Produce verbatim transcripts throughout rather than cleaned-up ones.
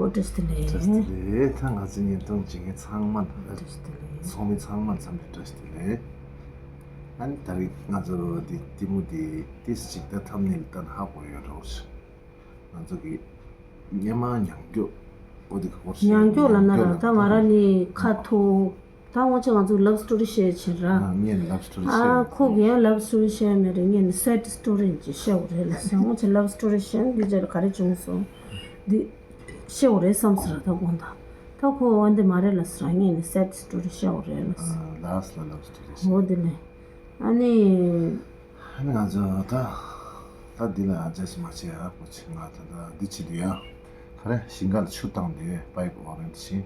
བཀྲ་ཤིས་བདེ་ལེགས། བཀྲ་ཤིས་བདེ་ལེགས། ད་ང་ཚོ་བརྙན་ཐུང་བྱེད་མཁན་ཚང་མ་ལ། བཀྲ་ཤིས་བདེ་ལེགས། ཚོགས་མི་ཚང་མ་ལ་འཚམས་འདྲི་བཀྲ་ཤིས་བདེ་ལེགས། ཨ་ནི་ད་རེས་ང་ཚོ་འདི་ལྟད་མོ་འདི་ཏིས་ཅིག་ད་ཐམ་ནེལ་ལྟ་ན་ཧ་གོ་ཡོད་རེད། ང་ཚོ་གི་སྙེ་མ་མྱང་སྒྱོགས། འོ་དེ་ག་པར་ཤེས། མྱང་སྒྱོགས་ལབ་ན་ར་ད་ང་རང་ནི་ཁ་ཐུག་ད་འོ་ཅི་ང་ཚོ་ལབ་སི་ཊོ་རི་བཤད་བྱེད་ར། ཨ་ངས་ལབ་སི་ཊོ་རི་ཨ་བཤད་ཁོ་གི་ཡང་ལབ་སི་ཊོ་རི་བཤད་མེད་རེད། ངས་ནི་སེཌ་སི་ཊོ་རི་ཅིག་བཤད་འོ་རེད་ལ་ཟེར། འོ་ཅི་ལབ་སི་ཊོ་རི་བཤད་འདི་ཅར་ག་རེ་བྱུང་སོང་འདི་བཤད་འོ་རེད་བསམ་སི་ར་ད་དགོངས་དག་ད་ཁོ་འོ་འདི་མ་རེད་ལ་ཟེར། ངས་ནི་སེཌ་སི་ཊོ་རི་བཤད་འོ་རེད་ལ་ཟེར། ལགས་ལ་ལབ་སི་ཊོ་རི་བཤད། འོ་འདི་ནས་ཨ་ནི། ཨ་ནི་ང་ཚོ་ད་ད་འདི་ལ་ཨ་ཅག་ཞིག་མ་བྱེད་ཨ་ཁོ་ཆེ་ང་ད་ད་འདི་བྱེད་དུས་ཡ་ག་རེ་ཞིང་ཁ་ལ་ཆུ་བཏང་དུས་པའིབ་ཨོ་རེད་ཤིང་།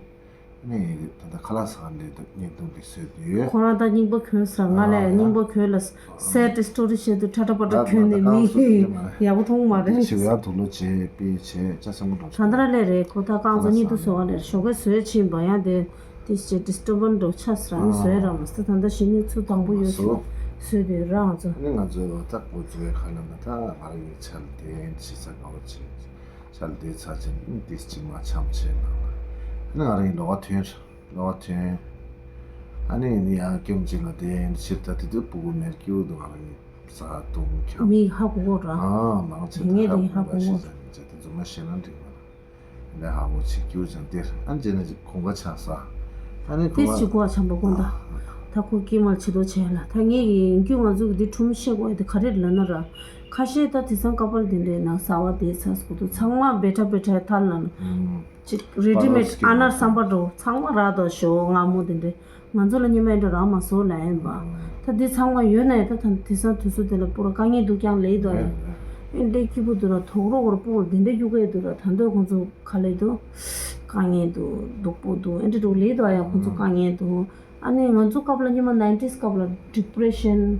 ཨ་ནི་ད་ད་ཁ་ལག་ཟ་ཁང་འདི་ད་བརྙན་ཐུང་འདི་བཟོས་དུས། ཁོ་རང་ད་རྙིང་པ་གྱོན་ཟེར། ང་ལས་རྙིང་པ་གྱོན་ལ་སེཌ་སི་ཊོ་རི་བཤད་དུས་ཁྲ་ཁྲ་པ་ཁྲ་གྱོན་ནས་མི་ཡག་པོ་མཐོང་མ་རེད། ཆེ་བ་དུག་ལོག་བྱས་པས་བྱས་ཅ་ཆེན་པོ་འགྲོ། ད་ད་ར་ལས་རེད། ཁོ་ད་རྐང་ཚ་གཉིད་དུ་སོང་བ་ལས་ཞོགས་ཀས་བཟོས་ཕྱིན་པ་ཡང་དེ། དེ་ཞེས་ཌི་སི་ཊར་བན་འགྲོ་ཆ་སི་རང་ནི་བཟོས་ར་མ་སི་ད་ད་ཞི་ནི་ཚུ་དང་པོ་ཡོད་སོ་བཟོས་པའི་རང་ཚོ། ནི་ང་ཚོའི་ལོ་ཐག་པོ་ཚོའི་ཁ་ལ་ན་ད་ང་རང་ཡི་ཆལ་དེ་ཆི་ས་ག་བ་ཆི་ཆལ་དེ་ཚ་ཆེན་ནི་དེ་ཅི་མ་འཆམ་ཆེ་ན་ནི་ང་རང་ཡི་ལོ་བ་ཐོན་ལོ་བ་ཐོན། ཨ་ནི་ནི་ཡང་སྐྱོམ་ཅིག་ལ་དེ་ཕྱིར་ད་དེ་དུས་སྤུ་གུ་མེར་སྐྱེ་བོ་དུ་ང་རང་ཡི་ས་དུང་ཁྱམ་མི་ཧ་གོ་གོ་ར། ཨ་མང་ཆེ་ད་ངས་ཧ་དེ་ཧ་གོ་གོ་ཤི་ས་ནི་ཆེ་དེ་རྫུན་མ་ཤེས་ན་འགྲིག་མ་ན། ལས་ཧ་གོ་ཅིག་སྐྱུར་ཅང་སྟེར་ཨ་ནི་རྗེས་ནས་ཅིག་གོང་ཁ་ཆག་ས། ཨ་ནི་ཏིས་ཅིག་གོ་བ་ཆམ་པ་ཀུན་ད། ད་ཁོ་སྐྱེས་མ་ལ་ཆེ་དོ་བྱས་ལ་ད་ངས་ཀྱི་ཡིན་རྒྱུ་ང་ཚོ་གི་འདི་ཁྲོམ་ཤེས་དགོས་ཡ་དེ་ག་རེ་ལབ་ན་ར། ཁ་ཤས་ད་དེ་སང་ཀ་པར་དེ་འདྲའི་ནང་ཟ་བ་དེ་ཚ་སྐུ་དུ་ཚང་མ་བེ་ཁྲ་བེ་ཁྲའི་ཐར་ལ་ན། ཅིག་རེ་ཌི་མེད་ཨ་ནར་བསམ་པ་འགྲོ་ཚང་མ་རག་དོ་ཞོ་མངར་མོ་དེ་འདྲའི། ང་ཚོ་ལ་སྙེ་མའི་འགྲོ་རག་མ་སོ་ལ་ཡིན་པ། ད་འདི་ཚང་མ་ཡོད་ན་ཡང་ད་ད་དེང་སང་དུས་ཚོད་དེ་ལ་པུ་ར་དཀའ་ངལ་འདུག་ཀྱང་ལེ་དོ་ཡ། ཨེ་འདྲའི་སྐྱིད་པོ་འདུག་ར་དོག་རོགས་བར་པུ་ར་དེ་འདྲའི་རྒྱུག་གི་འདུག་ར་ད་འདོད་ཁོང་ཚོ་ག་ལེ་འདུག་དཀའ་ངལ་འདུག་སྡུག་པོ་འདུག་ཨེ་འདྲ་འདུག་ལེ་དོ་ཡ་ཁོང་ཚོ་དཀའ་ངལ་འདུག་ཨ་ནི་ང་ཚོ་སྐབས་ལ་སྙེ་མ་ནའིན་ཊིས་སྐབས་ལ་ཌི་པི་རེ་ཤན།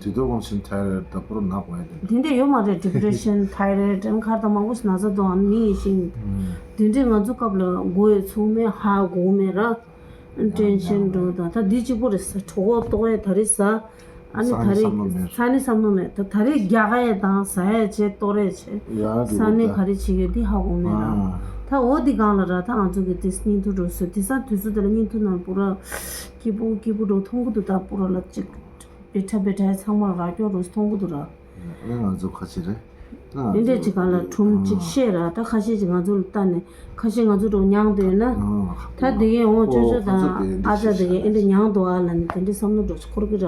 དེ་དོ་ཁོང་ཚོ་ཐའི་རོ་ཡོད་ད་པུ་ར་ནག་པོ་ཡ་དེ། དེ་འདྲ་ཡོད་མ་རེད། ཌི་པི་རེ་ཤན་ཐའི་རོ་ཡོད་ཁར་ད་མང་པོ་ཞིག་ན་ཚ་དོ་ཨ་མི་ཡི་ཤིང་། དེ་འདྲའི་ང་ཚོ་སྐབས་ལ་མགོ་ཡི་ཚུགས་མེད་ཧ་གོ་མེད་ར། ཊེན་ཤན་འགྲོ་དང་ད་འདི་གཅིག་པོ་རེད་ཟ། གྲོད་ཁོག་ལྟོགས་ཡས་ད་རེས་ཟ། ཨ་ནི་ད་རེས་ས་ནི་བསམ་བློ་མེད་ད་ད་རེས་རྒྱག་ཡས་དང་ཟ་ཡས་བྱས་ལྟོགས་རེས་བྱས། ས་ནི་ག་རེ་བྱེད་ཡོད་འདི་ཧ་གོ་མེད་ར། ད་འོ་འདི་སྒང་ལ་ར་ད་ང་ཚོ་གི་དེ་བརྙན་ཐུང་འགྲོ་སོ་དེ་ས་དུས་ཚོད་དེ་ལ་བརྙན་ཐུང་ནང་པུ་ར་སྐྱིད་པོ་སྐྱིད་པོ་འགྲོ་མཐོང་གི་འདུག་ད་པུ་ར་ལ་གཅིག་བེ་ཁྲ་བེ་ཁྲ་ཚང་མ་ར་སྐྱོ་རུ་མཐོང་གི་འདུག་ར། ཨེ་ང་ཚོ་ཁ་ཆེ་རེད། ཨེ་འདྲས་ཅིག་ག་ལ་ཁྲོམ་ཅིག་བཤད་ར་ད་ཁ་ཤས་ཅིག་ང་ཚོ་ལ་ལྟ་ནས་ཁ་ཤས་ང་ཚོ་འགྲོ་མྱངས་འདོད་ན། ད་དེ་གའི་འོང་ཅོ་ཅོ་དང་ཨ་ཅག་དེ་གའི་ཨེ་འདྲས་མྱངས་འདུག་ཨ་ལ་ནི་དེ་འདྲས་བསམ་བློ་འགྲོ་ཅིག་འཁོར་གི་ར།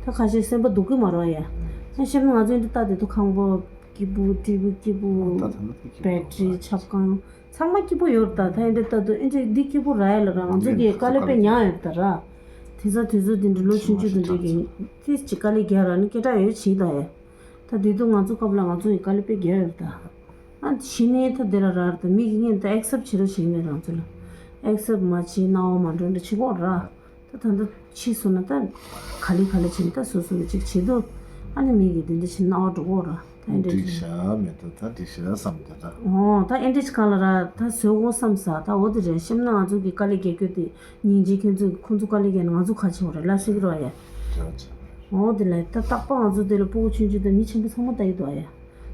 ད་ཁ་ཤས་སེམས་པ་སྡུག་གི་མ་རོ་ཡ། ད་བཤད་ན་ང་ཚོ་ཨེ་འདྲས་ལྟ་དེ་དུ་ཁང་པ་སྐྱིད་པོ་ཊི་ཝི་སྐྱིད་པོ་བེ་ཊི་རི་ཆབ་ཁང་ཚང་མ་སྐྱིད་པོ་ཡོད་ད། ད་ཨེ་འདྲས་ལྟ་དུ་ཨེ་འདྲས་འདི་སྐྱིད་པོ་ར་ཡ་ལ་ར་ང་ཚོ་གི་དཀའ་ལས་པས་མྱངས་ཡོད་ད་ར། དེ་ཚ་དུས་ཚོད་དེ་འདྲས་ལོ་ཆུང་ཆུང་དེ་འདྲས་གི་ཏིས་ཅིག་དཀའ་ལས་རྒྱག་ར་ནི་སྐད་གྲགས་ཡོད་ཕྱིན་ད་ཡ། ད་དེ་དུས་ང་ཚོ་སྐབས་ལ་ང་ཚོ་ཡི་དཀའ་ལས་དཔེ་རྒྱག་ཡོད་ད། ཨ་ཤི་ནས་ད་དེ་ལ་ར་ད་མི་གི་ངན་ད་ཨེག་སེབ་བྱེད་རོགས་བྱེད་མེད་རང་ཚོ་ལ། ཨེག་སེབ་མ་བྱེད་སྣང་བ་མ་འགྲོ་འདྲ་བྱེད་གོ་ར། ད་ད་ད་ཕྱིས་སོང་ན་ད་ག་ལེ་ག་ལེ་བྱེད་ད་སོ་སོ་ལ་ཅིག་བྱེད་དོ། ཨ་ནི་མི་གི་དེ་འདྲ་བྱེད་སྣང་བ་འགྲོ་གོ་ར། ད་ཨེ་འདྲ་འགྲིག་ཤག་མེད་ད་ད་འགྲིག་ཤག་བསམ་དེ་ད། འོ་ད་ཨེ་འདྲ་ཅིག་གང་ལ་ར་ད་བཟོད་གོ་བསམ་ས་ད་འོ་དེ་རེད། ཤེམ་ན་ང་ཚོ་གི་དཀའ་ལས་རྒྱག་རྒྱུ་དེ་སྙིང་རྗེ་ཁྱོད་ཚོ་ཁོང་ཚོ་དཀའ་ལས་རྒྱག་ན་ང་ཚོ་ག་ཆེ་བ་རེད་ལ་སེ་གི་རོ་ཡ། འོ་དེ་ལས་ད་རྟག་པར་ང་ཚོ་དེ་ལ་སྤུ་གུ་ཆུང་ཆུང་དང་མི་ཆེན་པོ་ཚང་མ་ལྟ་ཡི་འདུག་ཨ་ཡ།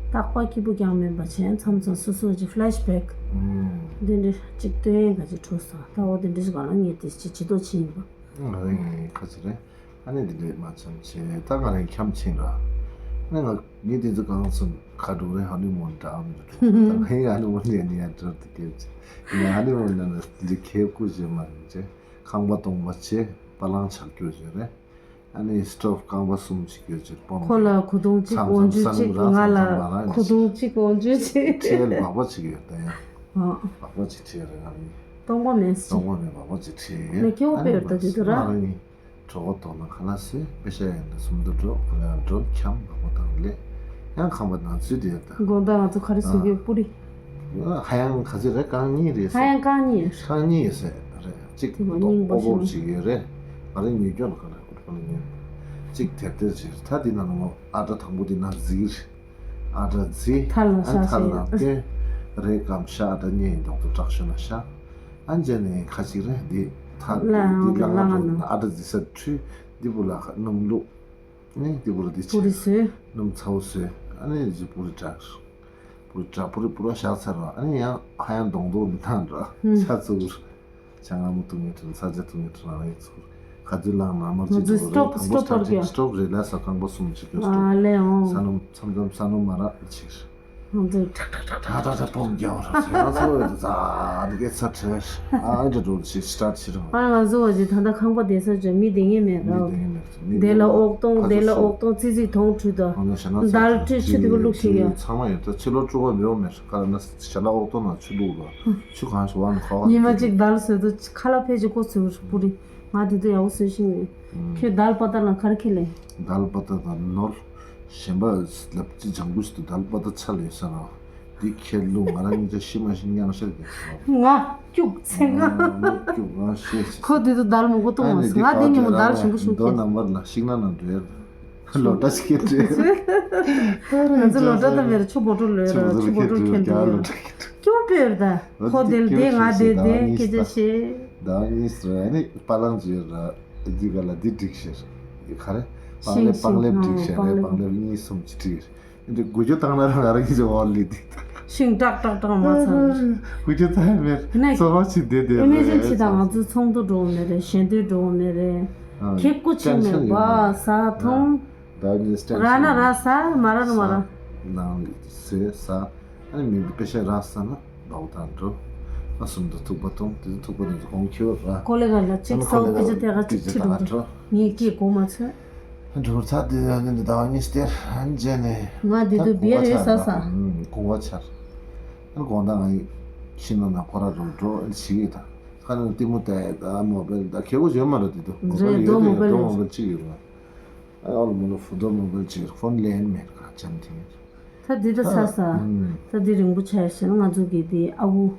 རྟག་པར་སྐྱིད་པོ་རྐྱང་མིན་པ་བྱས་མཚམས་མཚམས་སོ་སོ་ཅིག་ཕི་ལེ་ཤི་བེག་འདི་འདྲ་ཅིག་སྟོན་ག་ཅིག་འཕྲོ་སོང་ད་འོ་དེ་འདྲ་ཞིག་ག་ལ་ངས་དེ་ཅིག་བྱེད་དོ་ཕྱིན་ཡིན་པ། ང་རང་ངའི་ཁ་ཆེ་རེད། ཨ་ནི་འདི་འདྲས་མ་འཆམ་བྱས་ད་ང་རང་འཁྱམ་ཕྱིན་ར། ཨ་ནི་ང་ངས་དེ་ཚོ་གང་སོང་ཁ་འགྲོ་རེད། ཧ་ནི་མོན་འདྲ་མི་འགྲོ་ད་ངས་ཧ་ནི་མོན་ནས་ནི་ཡ་འགྲོ་དེ་སྐད་ཅིག་ཡ་ཧ་ནི་མོན་ནས་འདི་ཁེ་བཀུ་བྱེད་མ་རེད་ཅེ་ཁང་པ་སྟོང་པ་བྱེད་པ་ལང་ཆགས་སྐྱོ་བྱེད་རེད། ཨ་ནི་སི་ཊོབ་རྐང་པ་གསུམ་ཅིག་ཡོད་ཅེར་སྤོམ། ཁོ་ལ་གོས་ཐུང་གཅིག་འོག་འཇུག་གཅིག་ང་ལ་གོས་ཐུང་གཅིག་འོག་འཇུག་གཅིག་ཁྲེལ་བག་པ་ཅིག་ཡོད་ད་ཡང་། ཨ། བག་པ་ཅིག་ཁྲེལ་རེད་ང་ལ། སྟོང་པ་མེད་སི། སྟོང་པ་མེད་བག་པ་ཅིག་ཁྲེལ། ནས་སྐྱེ་བོ་དཔེ་ཡོད་ད་དུས་དུ་ར། ང་རང་གི་གྲོད་ཁོག་ལྟོགས་ན་ཁ་ལག་ཟོས་པེ་ཤ་ཡིན་ན་སུམ་མདོ་འགྲོ་ཁ་ལག་འགྲོ་འཁྱམ་བག་པ་དང་ལས་ཡང་ཁང་པ་ནང་ཚུད་དེ་ཡོད་ད། དགོང་དག་ང་ཚོ་ག་རེ་ཟོས་ཀྱི་པུ་རི། ཧ་ཡང་ག་ཚོད་རེད་རྐང་གཉིས་རེད་ཧ་ཟེར། ཡང་རྐང་གཉིས། རྐང་གཉིས་ཟེར་རེད་གཅིག་དེ་མ་རྙིང་པ་ཨོ་བོ་ཞིག་ཅིག་ཡོད་རེད། ང་རང་ཉོས་སྐྱོན་ལ་ག་རེ་ཨུ་ཏི་པ་ལ་ཉོས། གཅིག་དེབ་ཐེར་ཅིག་ད་འདི་ནང་ལ་ཨ་ཏྲ་དང་པོ་འདི་ན་རྫིག་ཨ་ཏྲ་རྫི་ཐར་ལ་ཨ་ཤ་ཐར་ཤེས་ལ་ཏེ་རེད་གམ་ཤ་ཨ་ཏྲ་ཉེ་ཡིན་དོག་ཏུ་དྲག་ཤོས་ན་ཤ། ཨ་འཇ་ནས་ཁ་ཅིག་རེད་འདི་ཐར་ལ་འདི་ལ་ང་ང་ཨ་ཏྲ་རྫི་ས་ཁྲུས་འདི་བུ་ལ་ཁ་སྣུམ་བླུགས། ནི་འདི་བུ་ལ་འདི་པུ་རི་ཆེ་ཟོས། སྣུམ་ཚ་བོ་ཟོས། ཨ་ནི་རྫི་པུ་རི་དྲག་པུ་ར་པུ་ར་པུ་ར་བཞག་ཚར་བ། ཨ་ནི་ཡང་ཧ་ཡང་གདོང་གདོང་ནི་ཐང་འདྲ་ཆ་ཚུགས། ཆ་ང་མོ་ཐུག་ངེ་ཐུག་ས་ཆ་ཐུག་ངེ་ཐུག་རང་ཡིན་ཚུགས། ཁ་ཚུལ་ལང་ན་མར་ང་ཅི་ཚོ་ཐུག་སི་ཊོབ་དང་པོ་སི་ཊོབ་སི་ཊར་ཊར་ཊར་ཊར་ཊར་རེ་ལ་ས་རྐང་པ་གསུམ་ཅིག་ཡོད། ཨ་ལེ་ཨོ། ས་ནོམ་མཚམས་མཚམས་ས་ནོམ་མ་རག་ཅིག་ང་ཚོས་ཁྲག་ཁྲག་ཁྲག་ཁྲག་ཁྲག་ཁྲག་ཁྲག་ཕོག་རྒྱག་ར་ཟེར། ང་ཚོ་ཡོད་ཙ་ནི་སྐད་ཆ་དྲིས། ཨ་འདྲ་འགྲོ་ཞིག་སི་ཊར་ཊར་བྱེད་རོགས། ཨ་ང་ཚོ་བ་ཅིག་ད་ལྟ་ཁང་པ་བསྡད་ས་ཅིག་མི་བསྡད་ངེས་མེད་ར། མི་བསྡད་ངེས་མེད། མི་དེ་ལ་བསྡད་ཨོག་སྟོང་། ཕ་དེ་ཚོ་ལ་ཤི་ཨོག་སྟོང་། ཙི་ཙི་དོང་ཁྲུས་དང་། ཨ་ན་ཤ་ན་ཚ་དར་ཁྲུས་ཆུ་དེ་བ་བླུགས་ཤིག་ཡ། ཚང་མ་ཡོད་ད། ཕྱི་ལོ་དཀྲུག་པ་མི་འོང་མེད་ཁ་ན་ཤ་ལ་ཨོག་སྟོང་ན་ཆུ་བླུགས་ར། ཆུ་གང་ཞིག་བ་ན་ཁ་བ། ཉི་མ་གཅིག་དར་བཟོས་དུ་ཁ་ལ་ཕེ་ཅིག་ཀོ་ཚོས་པུ་རི། ང་དེ་དུས་ཡག་པོ་བཟོས་ཤིང་ཡོད། ཁྱོད་དལ་པ་དར་ལ་གར་ཁེ་ལེ། དལ་པ་དར་དང་ནོར། གཞན་པ་ལབ་ཅི་ལྗང་གུ་ཞིག་ཏུ་དལ་པ་དར་ཚ་ལས་ས་ར། འདི་ཁྱེད་ལུ་ང་རང་གཉིས་ཆ་ཤི་མ་ཤི་མཉམ་ཤར་གྱི་ས། ང་སྐྱུག་ཚེ་ང་། ང་སྐྱུག་ང་ཤེས་ཤེས། ཁོ་དེ་དུས་དལ་མོ་གོ་གཏོང་མ་སོང་། ང་དེ་ཉིན་མོ་དལ་ཞིམ་པོ་ཞིམ་མདོ་ཁྱེད། ནམ་བར་ལ་ཤིང་ནགས་ནང་འགྲོ་ཡ། ལོ་ཏ་ཞིག་གེ་ཏྲེ། ང་ཚོ་ལོ་ཏ་ད་མེར་ཆུ་བོ་ཏྲོ་ལོས་ར། ཆུ་བོ་ཏྲོ་ཁེ་ཏྲེ་ཀྱོ་པེར་ད། ཁོ་དེལ་དེ་ང་དེ་དེ་སྐད་ཆ་བཤད། ད་ནི་སི་ར་ནི་པ་ལང་ཇི་ར་དི་ག་ལ་དི་ཏྲིག་ཤེར། ག་རེ། པང་ལེབ་པང་ལེབ་ཏྲིག་ཤེར་རེ། པང་ལེབ་གཉིས་གསུམ་ཅི་ཏྲིག་ཤེར། འདི་དགུ་ཅུ་བཏང་ན་རང་རང་གི་ཅི་འོར་ལི་དི། ཤིང་ཏྲག་ཏྲག་ཏྲག་མ་ཚང་། དགུ་ཅུ་ད་མེར་ཚོ་བ་ཆི་དེ་དེ་ཨེ་མེ་ཟོན་ཆི་དང་ང་ཚོ་ཚོང་དུ་འགྲོ་མེ་རེ། གཞན་དུ་འགྲོ་མེ་རེ། ཁེ་ཀུ་ཆི་མེ་བ་ས་ཐོང་། ད་ནི་སྟན་ར་ན་ར་ས་མ་ར་ན་མ་ར། ནང་ཟེ་ས། ཨ་ནི་མི་འདི་པེ་ཤ་ར་ས་ན་བའུ་དང་འགྲོ། ཨ་གསུམ་དུ་ཐུག་པ་ཐོང་དེ་ཐུག་པ་དེ་གོང་ཁྱེར་ར། ཀོ་ལེ་ག་ལ་ཅིག་སའོ་པི་ཅི་ཏེ་ག་ཅིག་ཅི་དང་འགྲོ། ངའི་སྐད་གོ་མ་ཚོད། འགྲོ་ཚ་དེ་ཨ་ནི་ཟླ་བ་གཉིས་སྟེར་ཨ་ནི་རྗེས་ནས། ང་དེ་དུས་བེ་རེ་ས་ས། གོང་བ་ཆར། ཨ་ནི་དགོང་དག་ང་ཡི་ཤི་ན་ན་ཁོ་ར་རོ་འགྲོ་ཨ་ནི་ཞིག་ཡི་དང་། ཁ་ན་ལྟི་མོ་ཏེ་ད་མོ་བེལ་ད་ཁེ་བོ་བྱོན་མ་ར་དེ་དུ་རེད། རྡོ་མོ་བེལ་རྡོ་མོ་བེལ་ཅིག་ཡོད་ར། ཨ་ཨོལ་མོ་ལོ་ཕུ་རྡོ་མོ་བེལ་ཅིག་ཕོན་ལེན་མེད་ཁ་ཅམ་ཐིང་། ད་འདི་ད་ས་ས། ད་འདི་རིང་པོ་ཆགས་ཤག་ང་ཚོ་གི་འདི་ཨ་ཁུ།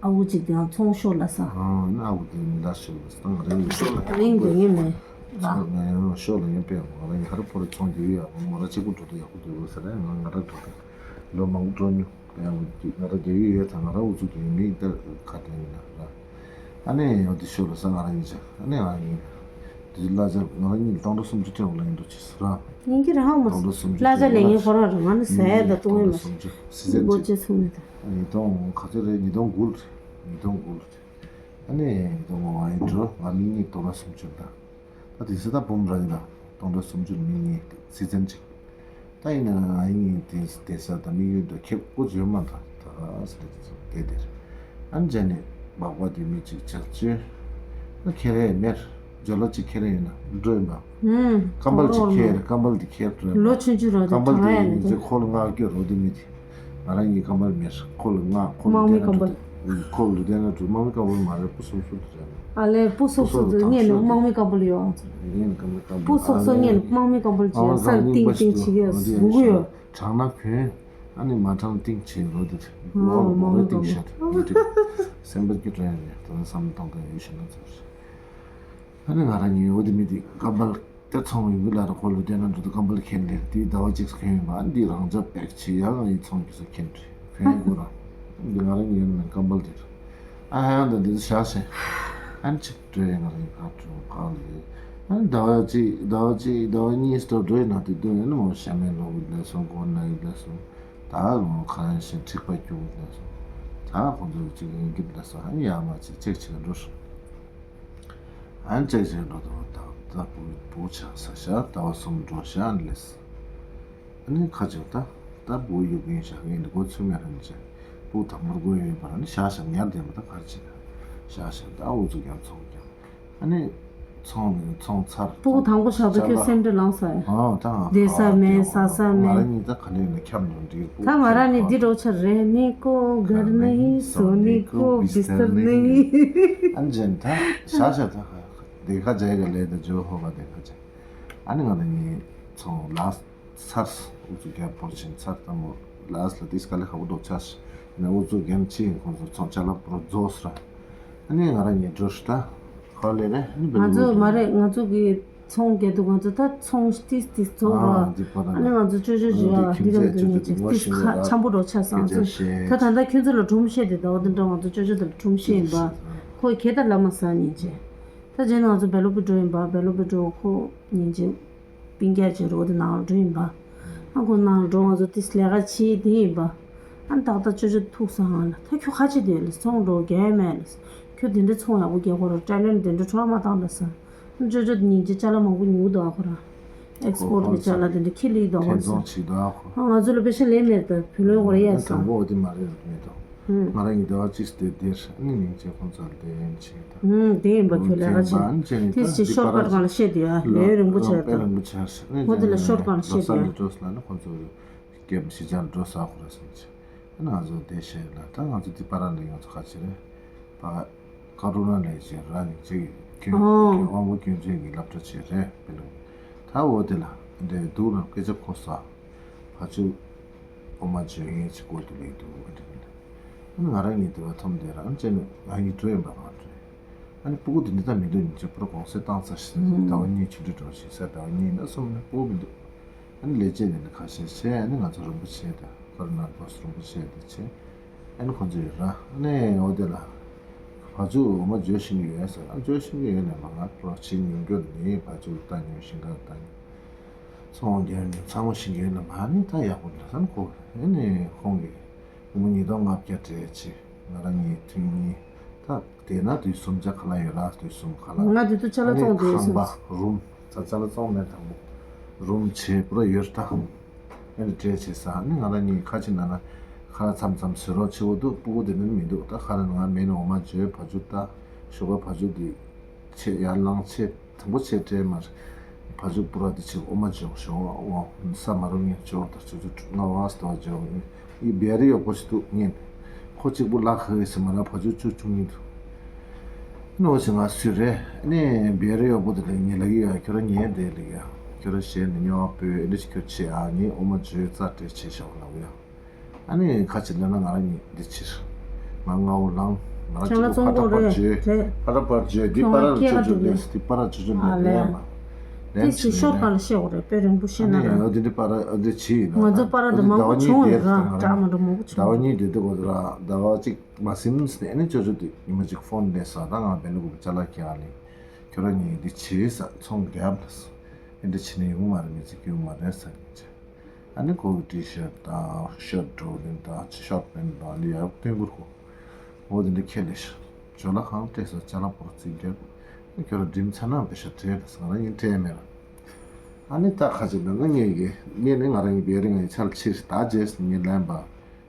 ཨ་ཁུ་ཅིག་དེ་ཡང་ཚོང་ཤོར་ལ་ས། ཨ་ཨ་ཁུ་དེ་མི་ལ་ཤོར་ལ་ས་ང་རང་ཡི་ཤོར་ལ། རིང་དགོས་ངེས་མེད་ལ། ང་ཡང་ཤོར་ལ་ཡིན་པས་ང་རང་ཡི་ཧ་ར་ཕོ་ར་ཚོང་རྒྱུ་ཡ་མོ་ར་གཅིག་པུ་འགྲོ་དུ་ཡག་པོ་འདུག་ཟེར་ན་ང་ང་ར་འགྲོ་དུ་ལོ་མང་པོ་འགྲོ་མྱོང་། ཡང་ང་ར་རྒྱ་ཡུལ་ཡོད་ཙང་ང་ར་ཨུ་ཚུགས་ཀྱི་མི་ད་ཁ་དོན་ཡིན་ན་ར། ཨ་ནི་ཡང་དེ་ཤོར་ལ་ས་ང་རང་ཡིན་ཅག་ཨ་ནི་ང་ཡིན། དེ་གླ་ཆ་ང་རང་ཉིད་སྟོང་ཕྲག་སུམ་ཅུ་སྤྲད་འོང་ལ་ཡིན་འགྲོ་ཅི་ཟེར་ར། ཡིན་གྱི་རེད་ཧ་མ་སོང་། གླ་ཆ་ལེན་མཁན་ཁོ་རང་རེད། ང་ནི་ཟ་ཡ་དང་བཏུང་ཡ་མ་སོང་། སྒོ་ཕྱེ་སོང་ནས་ད། ཉིས་སྟོང་ག་ཚོད་རེད། ཉིས་སྟོང་དགུ་རེད། ཉིས་སྟོང་དགུ་རེད། ཨ་ནི་ཉིས་སྟོང་ལྔ་ཡིན་འགྲོ་ང་མི་གཉིས་སྟོང་ཕྲག་སུམ་ཅུ་དང་། ད་དེ་ཚོ་ད་འབུམ་ར་ཡིན་ལ་སྟོང་ཕྲག་སུམ་ཅུ་མི་གཉིས་སྲིད་ཚན་གཅིག་ད་ཡིན་ན་ང་གཉིས་དེ་དེ་ས་ད་མི་ཡོད་འགྲོ་ཁེབ་ཀོ་ཡོད་མ་ད་ད་ཟེར་དེ་དེར། ཨ་ནི་ཅ་ནི་སྦག་སྦག་དེ་མི་གཅིག་ཇག་ཆོས། ཨ་ཁེ་རེ་མེར། ཇོ་ལོ་གཅིག་ཁེ་རེ་ཡིན་ན་འགྲོ་ཡིན་པ། ཨུམ། ཀམ་པལ་གཅིག་ཁེ་རེ་ཀམ་པལ་དེ་ཁེ་རེ་འགྲོ་ཡིན་པ། ལོ་ཆུང་ཆུང་རོ་དེ་ཀམ་པལ་གྲང་ཡ་ཡིན་དེ་ཁོ་ལ་ང་སྐྱོ་རོ་དེ་མི་དེ། ང་རང་གཉིས་ཀམ་པལ་མེར་ཁོ་ལ་ང་ཁོ་ལ་དམག་མི་ཀམ་པལ། ཁོ་ལ་དེ་ན་འགྲོ་དམག་མི་ཀམ་པལ་མ་རེད། སྤུ་སོག་སོག་དེ་རེད། ཨ་ལེ་སྤུ་སོག་སོག་དེ་ངས་ནི་དམག་མི་ཀམ་པལ་ཡོད་ཨང་། ངས་ནི་ཀམ་པལ་ཀམ་པལ་སྤུ་སོག་སོག་ངས་ནི་དམག་མི་ཀམ་པལ་ཅིག་ཡོད་ས་ཏིང་ཏིང་ཅིག་ཡོད་ཟུག་གི་ཡོད། དྲང་ན་གོན། ཨ་ནི་མ་དྲང་ཏིང་ཆེ་རོ་དེ་རེད། ཨོ་མོ་མོ་ཏིང་ཤ་དེ་སེམས་པ་སྐྱིད་རེད་ནས་དོན་བསམ་བཏང་གི་ཡོད་ཤེས་ན་ཚོར། ཨ་ནི་ང་རང་ཉིད་འོ་དེ་མི་དེ་ཀམ་པལ་དེ་ཚོང་ཡོང་གི་ལ་ར་ཁོ་ལུ་དེ་ན་འགྲོ་དུ་ཀམ་པལ་ཁྱེར་ནས་དེ་ཟླ་བ་གཅིག་ཁྱེར་ཡོང་བ་ཨ་ནི་དེ་རང་ཅག་པེག་ཆེ་ཡ་ང་ཡི་ཚོང་གི་ས་ཁྱེར་ཁྱེར་ཡོང་གོ་ར། འདི་ང་རང་ཉིད་ཡོད་མེད་ཀམ་པལ་དེ་ར་ཨ་ཧ་ཡང་ད་འདི་ཚོ་བཞག་ཤེ་ཨ་ནི་ཅིག་སྤྲོད་ཡ་ང་རང་ཡི་ཁ་དྲོ་ཁ་ལི་ཨ་ནི་ཟླ་བ་གཅིག་ཟླ་བ་གཅིག་ཟླ་བ་གཉིས་སྟོར་འགྲོ་ཡི་ན་དེ་དུ་ཡ་ནི་མོ་ཤ་མེད་ལོ་གི་ལ་སོང་གོ་ན་ཡི་ལ་སོང་། ད་ལོ་ཁ་ཡང་ཤིང་འཁྲིག་པ་སྐྱུག་ལ་སོང་། ད་ཁོང་ཚོ་གཅིག་ཡིན་གྱི་ལ་སོང་ཨ་ནི་ཡ་མ་གཅིག་གཅིག་གཅིག་འགྲོ་སོང་། ཨ་ནི་གཅིག་གཅིག་འགྲོ་དང་ད་ད་བུ་བུ་ཆགས་ས་ཤ་ཟླ་བ་གསུམ་འགྲོ་ཤ་ཨ་ནི་ལེས། ཨ་ནི་ཁ་ཅིག་ད་ད་བུ་ཡོད་གིན་ཤ་ངེས་ནི་སྒོ་ཚུགས་མེད་ར་ནི་ཅེ། བུ་དང་པོར་སྒོ་ཡོད་པ་ར་ནི་ཤ་ཤ་ཉར་བསྡད་མ་ད་གར་ཅིག་ཤ་ཤ་ད་འུ་ཚུགས་ཀྱང་ཚོང་ཀྱང་། ཨ་ནི་ཚོང་ནི་ཚོང་ཚར། སྤུ་གུ་དང་པོ་བཞག་དུས་ཁྱོད་སེམས་ཁྲལ་ལངས་ས་ཡ། ཨོ་ད་ང་དེ་ས་མེད་ཟ་ས་མེད། ང་རང་ཉིད་ད་ག་ནས་ན་ཁྱབ་ནོ་འདྲི་པོ། ད་ང་རང་ནི་འདི་འགྲོ་ཆ་རེ་ནི་ཀོ་གར་ནི་སོ་ནི་ཀོ་བིས་ཐར་ནི། ཨ་ནི་ཅན་ད་ཤ་ཤ་ད་ཁ་དེ་ཁ་ཇའི་ག་ལས་ད་ཇོ་ཧོ་ག་དེ་ཁ་ཇ། ཨ་ནི་ང་རང་ཉིད་ཚོང་ལ། ཚར། ཨུ་ཚུགས་རྒྱབ་ཕོར་ཕྱིན་ཚར་ལྟ་མོ་ལ་ཨ་སི་ལ་ཏིས་དཀའ་ལས་ཁག་པོ་འགྲོ་ཆགས་ཤི་ན་ཨུ་ཚུགས་རྒྱབ་ཕྱིན་ཁོང་ཚོ་ཚོང་ཅ་ལག་པོ་རྫོགས་སི་ར། ཨ་ནི་ང་རང་ཉིད་འགྲོ་ཤི་ད་ཁ་ལེ་རེ་ཨ་ནི་ང་ཚོ་མ་རེད། ང་ཚོ་གི་ཚོང་རྒྱག་དུས་ང་ཚོ་ད་ཚོང་ཏིས་ཏིས་རྫོགས་ར། ཨ་ནི་ང་ཚོ་ཅོ་ཅོ་ཇི་ཡ་འདི་ར་འདི་ཉིད་ཅིག་ཏིས་ཁ་འཆམ་པོ་འགྲོ་ཆགས་སང་ཚོ་ད་ད་ལྟ་ཁྱོད་ཚོ་ལ་སྒྲུང་བཤད་དེ་ད་བ་འདི་འདྲ་ང་ཚོ་ཅོ་ཅོ་དེ་ལ་སྒྲུང་བཤད་ཡིན་པ་ཁོ་གེ་ད་ལ་མ་ས་ཉིན་ཅེ་ད་རྗེས་ང་ཚོ་བེ་ལོ་པི་འགྲོ་ཡིན་པ་བེ་ལོ་པི་འགྲོ་ཁོ་ཉིན་ཅེ། སྤུན་ཀྱག་ཅིག་རོ་དེ་ནང་འགྲོ་ཡིན་པ། ཨ་ཁོ་ནང་འགྲོ། ང་ཚོ་ཏིས་ལས་ཀ་བྱེད་དེ་ཡིན་པ། ཨ་ཏག་ཏག་ཅོ་ཅོ་ཐུག་སོང་ང་ལ། ད་ཁྱོད་ཁ་ཆེ་དེ་ལ་ཚོང་འགྲོ་རྒྱལ་མེད་ལ། ཁྱོད་དེ་འདྲ་ཚོང་ཡག་པོ་རྒྱག་གོ་ར། ཀྲ་ལན་དེ་འདྲ་འཕྲོ་མ་བཏང་ད་ས། ཅོ་ཅོ་ཉིན་གཅིག་ཅ་ལག་མང་པོ་ཉོ་གི་འདུག་ཨ་ཁོ་ར། ཨེག་སི་པོར་ཊི་གི་ཅ་ལག་དེ་འདྲ་ཁྱི་ལིག་འདུག་ཨ་ཁོ་ར། ཐེ་ཚོམ་བྱེད་འདུག་ཨ་ཁོ། ཨ་ང་ཚོ་ལ་པེ་ཤ་ལེན་མེད་ད། བུ་ལོན་གོ་ར་ཡ་ས། དང་པོ་འོ་དེ་མ་རེད་མེད་དོ། ང་རང་གཉིས་ཟླ་བ་གཅིག་དེ་དེར་ཨ་ནི་ཉིན་གཅིག་ཁོང་ཚོར་ལེན་བྱེད་ད། ཨུམ། དེ་ཡིན་པ་ཁྱོད་ལས་ཀ་བྱེད། དེ་ཅི་ཤོར་ཀ་ཊི་གང་ལ་བཤད་དེ་ཡ། ལས་རིང་པོ་བྱས་ད། དཔེ་རིང་པོ་བྱས་ཟེར། ཨོ་དེ་ལ་ཤོར་ཀ་ཊི་ལ་བཤད་དེ་ཡ། ལོ་སར་ལ་འགྲོ་ས་ལ་ནི་ཁོང་ཚོ་སྐྱེམས་ཞིག་ཅར་འགྲོ་ས་ཁོ་ར་སོང་ཅི། ཨ་ནི་ང་ཚོ་དེ་བཤད་ལ་ད་ང་ཚོ་དེ་པ་ར་ལ་ང་ཚོ་ཁ་ཆེ་རེད། ཕ་ཀ་རུ་ན་ལས་བྱེད་ར་ནི་ཅིག་ཁྱོད་ཨོ་ཁྱོད་དབང་པོ་སྐྱོན་ཅན་གྱི་སློབ་གྲྭ་བྱེད་རེད་དཔེ་ལ། ད་འོ་དེ་ལ་འདྲེ་འདུག་ན་སྐད་ཆ་གོ་ས། ཕ་ཆུ་ཨོ་མ་བྱོས་ངས་ཅིག་སྐོར་དུ་ལེགས་འདུག་མི་འདྲ་མི་འདྲ། ཨ་ནི་ང་རང་གཉིས་དེ་བ་ཐོམ་དེ་རང་བྱས་ནས་ང་གཉིས་འགྲོ་ཡིན་པ་ང་འགྲོ། ཨ་ནི་སྤུ་གུ་དེ་འདི་ལྟ་མི་འདུག་ཉིན་ཅིག་པུ་ར་གོང་སེ་བཏང་ཚར་ཞིག་ཟླ་བ་གཉིས་ཆུ་འདྲི་འགྲོ་ཞིག་ཟེར། ཟླ་བ་གཉིས་ན་གསུམ་ན་སྤུ་གུ་མི་འདུག་ཨ་ནི་ལས་བྱེད་ནས་ནི་ཁ་ཤས་བྱས། ཨ་ནི་ང་ཚོ་རིན་པོ་ཆེ་དང་ཁོ་ར་ན་བོ་སི་རིན་པོ་ཆེ་དེ་བྱས། ཨ་ནི་ཁོ་ཚོ་ཡོད་ར། ཨ་ནི་འོ་དེ་ལ་ཕ་ཆུ་འོ་མ་བྱོས་ཤིང་ཡོད་ཟེར། ཨ་བྱོས་ཤིང་ཡོད་ནས་མ་ང་པུ་ར་ཕྱི་ཉུང་རྒྱུ་ནི་ཕ་ཆུ་ལྟ་ཉུང་ཤིང་ག་ལྟ་ཉུང་། ཚོང་རྒྱག་ནས་ཚང་མ་ཤིང་གི་ལ་མ་ནི་ད་ཡག་པོ་འདྲ་བསམ་གོ། ཨེ་ནས་ཁོང་གིས་སྒོར་མོ་ཉིས་སྟོང་ལྔ་བརྒྱ་སྤྲད་ཅི། ང་རང་གཉིས་ཐུན་གཉིས། ད་དེ་ན་དུས་གསུམ་ཅ་ག་ལ་ཡོད་ར། དུས་གསུམ་ག་ལ་ང་དུས་ཚོད་ཅ་ལག་བཙོང་དུས་ཁང་པ་རུམ་ཙ་ཅ་ལག་བཙོང་མེད་དང་པོ་རུམ་བྱེད་པུ་ར་ཡོད་ད། ཨེ་ནས་སྤྲད་བྱེད་ས་ནི་ང་རང་གཉིས་ཁ་ཅིག་ན་ན་ཁ་མཚམས་མཚམས་ཟེར་རོགས་ཆེ་བོ་འདུག་སྤུ་གུ་དེ་ནི་མི་འདུག་ད་ཁ་ལ་ང་མེད་ནས་འོ་མ་བྱོས་ཕ་ཆུ་ད་ཞོགས་པ་ཕ་ཆུ་དེ་ཆེ་ཡར་ལངས་ཆེ། དང་པོ་ཆེ་སྤྲད་མར། ཕ་ཇུ་པུ་ར་དེ་ཆེ་འོ་མ་འཇོག་ཞོག་འོ་ས་མ་རུ་ངས་འཇོག་དར་ཆུ་ཆུ་ང་བ་སྟོ་འཇོག་ཡི་བེ་རི་ཡོག་པོ་ཞིག་འདུག་ཉན། ཁོ་གཅིག་པུ་ལ་ཁ་ཡོད་ཟེར་མ་ར་ཕ་ཇུ་ཆུ་ཆུང་ཉིན་འདུག་ནོ་ཞིག་ང་སུ་རེད་ནས་བེ་རི་ཡོག་པོ་དེ་ལ་ཉེ་ལ་གི་ཡ་ཁྱོད་ར་ཉེ་དེ་ལ་ཡ་ཁྱོད་ར་ཞེ་ནས་ཉོ་བ་པོས་ཨེ་འདྲ་ཞིག་ཁྱོད་ཆེ་ཨ་ཉེ་འོ་མ་འཇོག་རྩ་སྤྲད་ཆེ་ཞོག་ལ་ཡ། ཨ་ནི་ཁ་ཅིག་ལབ་ན་ང་རང་གཉིས་འདི་ཕྱིར། ང་ང་འོ་ལང་། ང་རང་ཅག་གཅིག་པོ་ཕ་ཏྲ་པར་བརྗོད། རེད། ཕ་ཏྲ་པར་བརྗོད་འདི་ཁྱོད་པ་ར་སྐད་ཆོ་ཆོ་ཀ་འདུག་ལས་འདི་པ་ར་ཆོ་ཆོ་ཨ་ལས་ལས་མ། ལས་དེ་ཕྱིར་ཤོར་ལས་ག་ལ་བཤད་འོ་རེད་དཔེ་རིང་པོ་བཤད་ན་ཨ་ནི་ར། འོ་འདི་འདི་པ་ར་འདི་ཕྱི་ཡིན་ང་ཚོ་པ་ར་འདི་མང་པོ་བྱུང་ཡོད་ར་འདྲ་མ་འདྲ་མང་པོ་ཟླ་བ་བྱུང་གཉིས་འདི་འདི་གོ་ར་ཟླ་བ་གཅིག་མ་ཟིན་ནས་ཨ་ནི་ཆོ་ཆོ་འདི་ཉི་མ་གཅིག་ཕོན་ལས་ས་ད་ང་བེ་ལུ་གུ་ཅ་ལག་ཀྱང་ལས་ཁྱོད་ར་གཉིས་འདི་བྱེད་ས་ཚོང་རྒྱབ་ལ་སོ་ཨ་འདི་ཕྱི་ནས་ཡོང་མ་རེད་མི་ཚེ་སྐྱོན་མ་རེད་ས་ཉིན་ཆ། ཨ་ནི་ཁོ་གི་ཊི་ཤར་ཊི་དང་ཤར་ཊི་འགྲོ་གིན་དང་ཤོར་ཊི་པེན་ཊི་དང་ལི་ཡག་སྟོན་གུར་ཁོ། འོ་དེ་འདྲ་ཁྱེར་ལས་ཤག་ཇོ་ལ་ཁང་སྤྲད་སོ་ཅ་ལག་པོ་རྩིས་རྒྱབ། ཁྱོད་ར་འགྲིམ་ཚར་ན་བེ་ཤ་སྤྲད་ལ་ང་རང་ཡིན་སྤྲད་མེད་ར། ཨ་ནི་ད་ཁ་ཅིག་ལ་ང་ངེད་ཀྱི་ངེད་ནི་ང་རང་གི་བེ་རི་ངའི་ཆ་ལ་ཕྱིར་ད་རྗེས་ངེད་ལན་པ།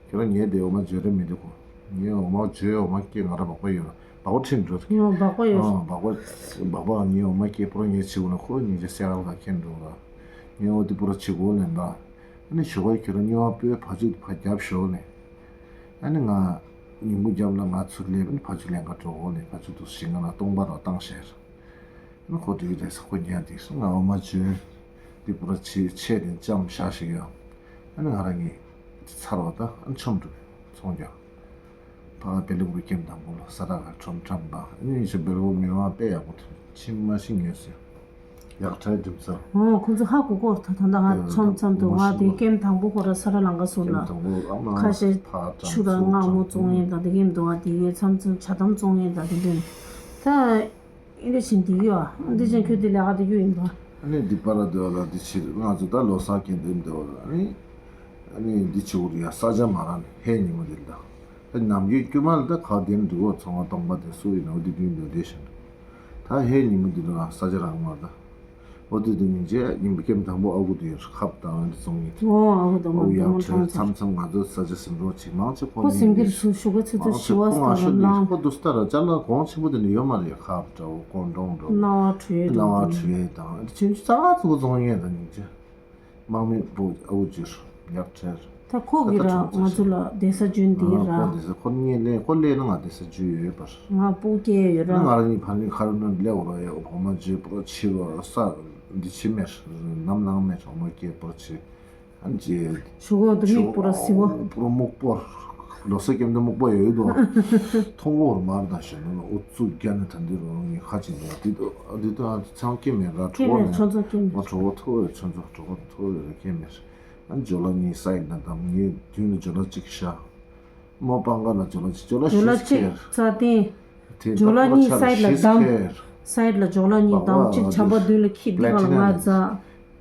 ཁྱོད་རང་ངའི་དེ་འོ་མ་བརྗོད་རེ་མི་འདུག་གོ། ངའི་འོ་མ་བརྗོད་འོ་མ་སྐྱེས་ང་ར་བག་པ་ཡོད་ལ་བག་པ་ཁྲིད་འགྲོ་རེད། ཨོ་བག་པ་ཡོད། ཨོ་བག་པ་བག་པ་ངའི་འོ་མ་སྐྱེས་པོ་ར་ངའི་བྱིའུ་ལ་ཁོ་ཉིན་རྗེས་སེ་ག་ལ་ཁྱེར་འགྲོ་ར། ངའི་འོ་དེ་པོ་ར་བྱིའུ་ལེན་པ། ཨ་ནི་ཞོགས་པ་ཁྱོད་རང་སྨྱོ་བ་སྤོས་ཕ་ཆུ་ཕ་རྒྱབ་ཞོག་ནས། ཨ་ནི་ང་ཉིན་གུང་རྒྱབ་ལ་ང་ཚུར་སླེབས་ཨ་ནི་ཕ་ཆུ་ལེན་ག་འགྲོ་འོ་ནས་ཕ་ཆུ་དུ་ཞིང་ང་ལ་སྟོང་པ་ར་བཏང་ཤེར། ཨ་ནི་ཁོ་དེ་རེས་ཁོ་ཉལ་དེ་སོང་ང་འོ་མ་བྱོས། དེ་པོ་ར་ཆེ་ཆེ་དེ་ལྕམ་ཤ་ཞིག་ཡོད། ཨ་ནི་ང་རང་གཉིས་ཚར་བ་ད་ཨ་ནི་ཆོམ་འགྲོ་ཚོང་རྒྱག་ཕ་བེ་ལུག་རུ་ཁྱིམ་དང་པོ་ལ་ས་ར་ག་ཁྲོམ་ཁྲམ་པ་ཨ་ནི་ཤ་བེ་ལུག་མི་མང་དཔེ་ཡག་པོ་ཐོན་ཕྱི་མ་ཤི་ངེས་སུ་ཡག་ཕྲའི་འགྲིམ་ས། ཨོ་ཁོ་ཚོ་ཧ་གོ་གོ་ད་ད་ད་ང་ཆོམ་ཚམ་དུ་ང་དེ་ཁྱིམ་དང་པོ་ཁོ་ར་ས་ར་ལང་ག་སོང་ལ་ཁ་ཤས་ཆུ་ར་མངར་མོ་བཙོང་ཡིན་ད་དེ་ཁྱིམ་དུ་ང་དེ་ཡོད་མཚམས་མཚམས་ཇ་དམ་བཙོང་ཡིན་ད་དེ་འདྲ་ད། ཨིན་དེ་བཞིན་འདི་ཡོད། ཨ་འདི་བཞིན་ཁྱོད་འདི་ལས་ཀ་འདི་རྒྱུ་ཡིན་པ། ཨ་ནི་འདི་པ་ར་འདི་བ་ལ་འདི་ཕྱིར་ང་ཚོ་ད་ལོ་གསར་གྱི་འདི་འདི་བ་ལ་ཨ་ནི། ཨ་ནི་འདི་ཕྱི་འུར་ཡ་ས་ཆ་མ་ར་ནི་ཧེ་ཉི་མ་འདི་ལ། ད་ནམ་རྒྱུན་དཀྱུས་མ་ལ་ད་ག་དེ་འདྲི་གོ་ཚོང་བ་སྟོང་པ་དེ་སུ་ཡིན་ན་འོ་འདི་འདི་འདི་འདི་བཞིན། ད་ཧེ་ཉི་མ་འདི་ལ་ས་ཆ་རང་མ་ད། འོ་དེ་དེ་ཉིན་རྗེས་ཉིན་པ་ཀེམ་དང་པོ་ཨ་ཁུ་དེ་ཁབ་དང་འདི་བཙོང་ཡིན། ཨོ་ཨ་ཁུ་དང་པོ་ཨོ་ཡག་དེ་ཁྲོད་མཚམས་མཚམས་ང་ཚོ་ས་ཆ་ཟིན་རོགས་བྱེད་མང་ཆེ་ཁོ་ཁོ་སེང་གེར་ཚུར་ཞུ་ག་ཚུར་ཚུར་ཞུ་བ་ས་ར་ལང་ཁོ་དུ་སྟ་ར་ཅ་ལག་གོང་ཆེན་པོ་དེ་ནི་ཡོད་མ་རེད། ཁབ་འདྲ་བོ་ཀོང་ཀྲོང་འདྲ་བོ་སྣང་བ་བྲུས་སྣང་བ་བྲུས་དང་ཆུན་ཆུ་ཙག་ཙུག་བཙོང་ཡས་དང་ཉིན་རྗེས། དམག་མི་བུ་ཨ་བུ་ཅིར་ཡར་ཁྲལ། ད་ཁོ་གིས་ར་ང་ཚོ་ལ་བསྡད་ས་བྱོན་འདི་ར། ཁོ་བསྡད་ས་ཁོ་ངས་ལས་ཁོ་ལས་ན་ང་བསྡད་ས་བྱོན་ཡོད་པར། ང་སྤུ་སྐྱེས་ཡོད་ར། ང་རང་གཉིས་ཕ་ནི་ཁ་རུ་ན་ལས་འོ་ར་ཡོད་འོ་མ་བརྗེ་པོ་ཕྱི་རོ་ས་འདི་ཕྱི་མེར་ནམ་ནང་མེར་འོ་མ་སྐྱེས་པོ་ཕྱི་ཨན་ཅེ། ཞུ་གོ་འདི་མིག་པོ་ར་སི་བོ། པོ་ར་སྨུག་པོ། ལོ་ས་སྐྱེམ་དུ་སྨུག་པོ་ཡོད་དོ། མཐོང་གོ་ར་མར་དང་ཞེ་ན་ཨུ་ཚུགས་རྒྱ་ནི་ད་འདི་རོ་ངི་ཁ་ཅིག་ནས་འདི་དོ་འདི་དོ་ཨ་ཚང་སྐྱེ་མེད་ར་གྲོགས་ནས་ཁྲོ་ཚོགས་སྐྱེ་མེད། ཁྲོ་བོ་ཐོ་བའི་ཚོན་ཚོགས་གྲོགས་ཐོ་བའི་ར་སྐྱེ་མེད། ཨ་ཇོ་ལ་གཉིས་སའི་ན་དམ་ངའི་མདུན་ལ་ཇོ་ལ་གཅིག་ཤ། མོ་པང་ཀ་ན་ཇོ་ལ་གཅིག་ཇོ་ལ་ཇོ་ལ་བཞི་གཅིག་ཁེར། རྩ་བརྟན། དེ་ཇོ་ལ་གཉིས་སའི་ལ་དམ། སའི་ལ་ཇོ་ལ་གཉིས་དམ་གཅིག་ཆམ་པ་མདུན་ལ་ཁྱི་འདི་ག་ལ་ང་རྩ།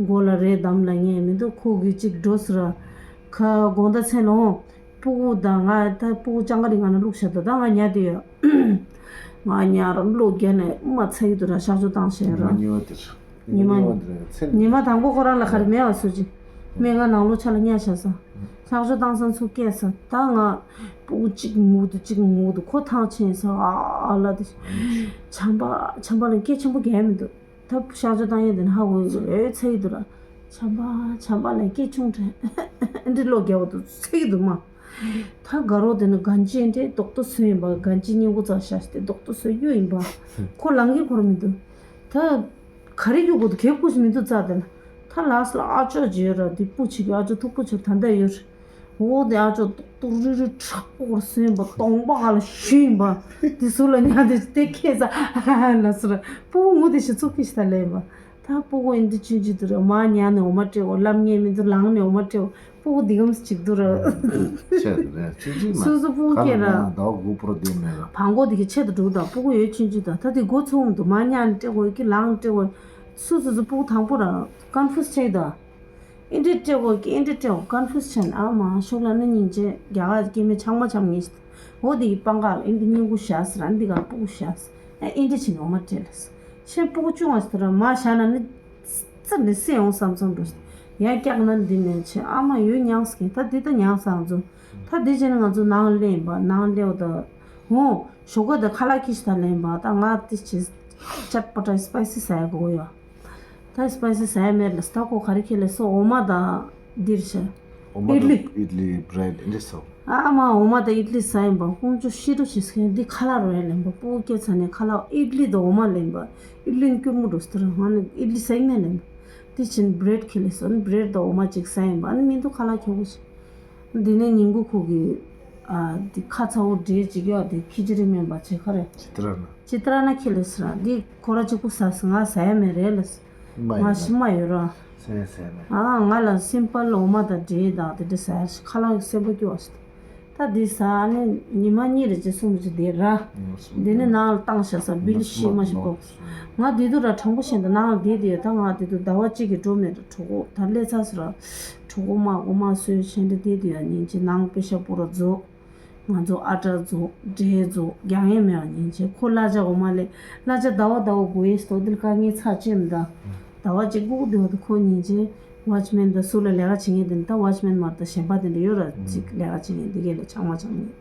མགོ་ལ་རས་བསྡམས་ལ་ཉན་མི་འདུག་ཁོ་གིས་གཅིག་འགྲོ་ཟེར། ཁ་དགོང་དག་མཚན་ལ་འོང་། སྤུ་གུ་དང་ང་ད་སྤུ་གུ་སྤྱང་ཀ་རེད། ང་ན་བླུགས་བཞག་ད་ད་ང་ཉལ་དུ་ཡོད། ང་ཉལ་ར་བློ་རྒྱ་ནས་མ་ཚ་ཡི་དུ་ར་གཤག་བཅོས་བཏང་ཤེས་ར། ཉི་མ་གཉིས་པ་དེར། ཉི་མ་ཉི་མ་དེར་མཚན། ཉི་མ་དང་པོ་ཁོ་རང་ལ་ག་རེ་མེད་བ་སུ་ཅི། མེད་ང་ནང་ལོགས་ཆ་ལ་ཉལ་བཞག་ས། གཤག་བཅོས་བཏང་སང་ཚུར་སྐྱེལ་ས་ད་ང་སྤུ་གུ་གཅིག་ངུ་དུ་གཅིག་ངུ་དུ་ཁོ་ཐང་ཆད་ས་ཨ་ཨ་ལ་དེ། བྱམས་པ་བྱམས་པ་ལ་སྐད་ཆེན་པོ་རྒྱག་མི་འདུག་ད་གཤག་བཅོས་བཏང་ཡས་དེ་ནི་ཧ་གོ་ཡོད་ཨེ་ཚེ་ཡི་དུ་ར། བྱམས་པ་བྱམས་པ་ལ་སྐད་ཆུང་དྲན་འདི་ལོ་རྒྱལ་བ་དུ་ཚེ་ཡི་དུ་མ། ད་དགའ་རོགས་དེ་ནི་གན་ཅི་འདྲེ་རྡོག་ཏུ་སོན་ཡིན་པ་གན་ཅི་སྙིང་པོ་ཙག་ཤ་སྟེ་རྡོག་ཏུ་སོན་གཡུ་ཡིན་པ། ཁོ་ལང་གི་འཁོར་མི་འདུག་ད་ག་རེ་རྒྱུ་དགོས་དུ་གེ་བཀུ་ཞིག་མི་འདུག་ཙག་དེ་ན་ད་ལགས་ལ་ཨ་ཅོ་བརྗོད་ར་དེ་སྤུ་ཆིག་གི་ཨ་ཅོ་ཐུག་པོ་ཆིག་ད་ལྟ་ཡོད། འོ་དེ་ཨ་ཅོ་ཏོག་ཏོག་རི་རི་དྲག་པོ་སོན་པ་སྟོང་པ་ཧ་ལ་ཤུ་ཡིན་པ། དེ་སུ་ལ་ཉལ་དེ་དེ་ཁེ་ས་ལ་སུ་ར་སྤུ་གུ་ངུ་དེ་ཤི་ཚུགས་ཀི་ཤི་ད་ལེ་བ། ད་སྤུ་གུ་ཨིན་དི་ཅུན་ཅི་དུ་ར་མ་ཉལ་ནས་འོ་མ་སྤྲེའོ་ལམ་ཉལ་མི་དུ་ལང་ནས་འོ་མ་སྤྲེའོ་སྤུ་གུ་འདི་གམ་སི་ཅིག་དུ་ར། ཆེ་དུ་རེད་ཅུན་ཅི་མ། སུ་སུ་སྤུ་གུ་ཁ་ལ་སྐྱེ་ར། ན་ཟླ་བ་དགུ་པོ་ར་དེ་མེད་ར། བང་གོ་དེ་གི་ཆེ་དུ་འགྲོ་ད་སྤུ་གུ་ཡོད་ཅུན་ཅི་ད་ད་དེ་སྒོ་ཚུགས་འདུག་མ་ཉལ་ནས་སྤྲེའོ་ཀི་ལང་སྤྲེའོ། སུ་སུ་སུ་སྤུ་གུ་དང་པོ་ར་ཀོན་ཕུ་སི་ཆེ་ད། ཨིན་དྲི་སྤྲད་དགོས་ཀི་ཨིན་དྲི་སྤྲད་དགོས་ཀོན་ཕུ་སི་ཆེན་ཨ་མ་ཤོག་ལ་ནི་སྙིང་རྗེ་རྒྱ་གར་སྐྱེ་དམན་ཆང་མ་ཆམ་ངེས་ཤི། འོ་དེ་གི་པང་ཁ་ལ་ཨིན་དྲི་སྙིང་གུ་བཞག་ཟེར་ཨ་འདི་ག་སྤུ་གུ་བཞག་ཟེར་ཨ་ཨིན་དྲི་ཆེན་འོ་མ་སྤྲད་ལ་ཟེར་ཤེན་སྤུ་གུ་ཅུང་བ་ཟེར་མ་བཞག་ན་ནི་རྩི་ནི་སེ་འོང་བསམ་བསམ་འགྲོ་ཟེར་ཡང་སྐྱག་ན་འདི་མེད་ཆེ་ཨ་མ་ཡོད་མྱངས་ཟེར་ད་འདི་ད་མྱངས་ས་ང་ཚོ་ད་འདི་བྱས་ན་ང་ཚོ་ནང་ལེན་པ་ནང་ལེའོ་ད་འོ་ཞོགས་ཀ་ད་ཁ་ལག་ཁྱི་ཤི་ད་ལེན་པ་ད་ང་དེ་ཆེ་ཅད་པ་ཏྲ་སི་པའི་སི་ཟ་ཡ་གོ་ཡོད། ད་སི་པའི་སི་ཟ་ཡ་མེད་ལ་སྟག་གོ་ག་རེ་ཁྱེར་ལ་སོ་འོ་མ་དང་འདིར་ཤ། འོ་མ་ཨིད་ལི། དང་ཨིད་ལི་བྲེད་འདི་སོ། ཨ་མ་འོ་མ་དང་ཨིད་ལི་ཟ་ཡིན་པ་ཁོང་ཚོ་ཤི་འགྲོ་ཞིག་ཟེར་འདི་ཁ་ལག་རོ་ཡ་ལེན་པ་སྤུ་གུ་སྐྱེ་ཚ་ནས་ཁ་ལག་ཨིད་ལི་དང་འོ་མ་ལེན་པ་ཨིད་ལི་སྐྱུར་མོ་འགྲོ་སྟེ་ར་ང་ནི་ཨིད་ལི་ཟ་ཡི་མེད་ལེན་པ་དེ་ཕྱིན་བྲེད་ཁྱེར་ལ་སོ་ནི་བྲེད་དང་འོ་མ་ཅིག་ཟ་ཡིན་པ་ཨ་ནི་མི་འདུག་ཁ་ལག་ཁྱེར་གོ་ཞིག་འདི་ནས་ཉིན་གུང་ཁོ་གི་ཨ་འདི་ཁ་ཚ་བོ་འདྲེས་ཅིག་ཡོད་དེ་ཁི་ཅི་རི་མེན་པ་ཆེ་ཁ་རེད། ཅི་ཏྲ་ན། ཅི་ཏྲ་ན་ཁི་ལས་ར་འདི་ཁོ་ར་གཅིག་པུ་ཟ་ང་ཟ་ཡ་མེད་རེད་ལ། མ་ང་ཡིན་ཤི་མ་ཡོད་ར། ཟ་ཡ་ཟ་ཡ་མེད། ཨ་ང་ལ་སིམ་པལ་འོ་མ་དང་འབྲས་དང་དེ་འདྲ་ཟ་ཡ་ཤི་ཁ་ལག་སེམས་པ་སྐྱོ་བ་ཤི། ད་འདི་ཟ་ནི་ཉི་མ་གཉིས་རེ་ཅི་གསུམ་རེ་ཅི་བསྡད་ར། འདི་ནི་ནང་ལ་བཏང་བཞག་ས་བིལ་ཤི་མ་ཤི་པོ། ང་འདི་དུ་ར་དྲང་པོ་བཤད་འདི་ནང་ལ་བསྡད་དེ་ཡོད་ད་ང་འདི་དུ་ཟླ་བ་གཅིག་གི་འགྲོ་མེད་ར་གྲོགས་པོ་ད་སླེ་ཚ་སི་ར། གྲོགས་པོ་མ་གོ་མ་སོས་བྱས་འདི་བསྡད་དེ་ཡོད་ཉིན་གཅིག་ནང་པེ་ཤ་པོ་ར་རྫོགས། ང་ཚོ་ཨ་ཏྲ་རྫོགས་འབྲས་རྫོགས་རྒྱག་ཡས་མེད་པ་ཉིན་བྱེད་ཁོ་གླ་ཆ་འོ་མ་ལས་གླ་ཆ་ཟླ་བ་ཟླ་བ་དགོས་ཡས་སྟོ་དིལ་དཀའ་ངལ་ཚ་ཅེམ་ད། ཟླ་བ་གཅིག་སྒུག་སྡོད་དུ་ཁོ་ཉིན་བྱེད་ཝ་ཆི་མེན་ད་སུ་ལ་ལས་ཀ་བྱེད་ངེས་དེ་ད་ཝ་ཆི་མེན་མར་ད་གཞན་པ་དེ་འདྲ་ཡོད་ར་ཅིག་ལས་ཀ་བྱེད་ངེས་འདི་གས་ལ་ཆང་མ་ཆང་ངེས།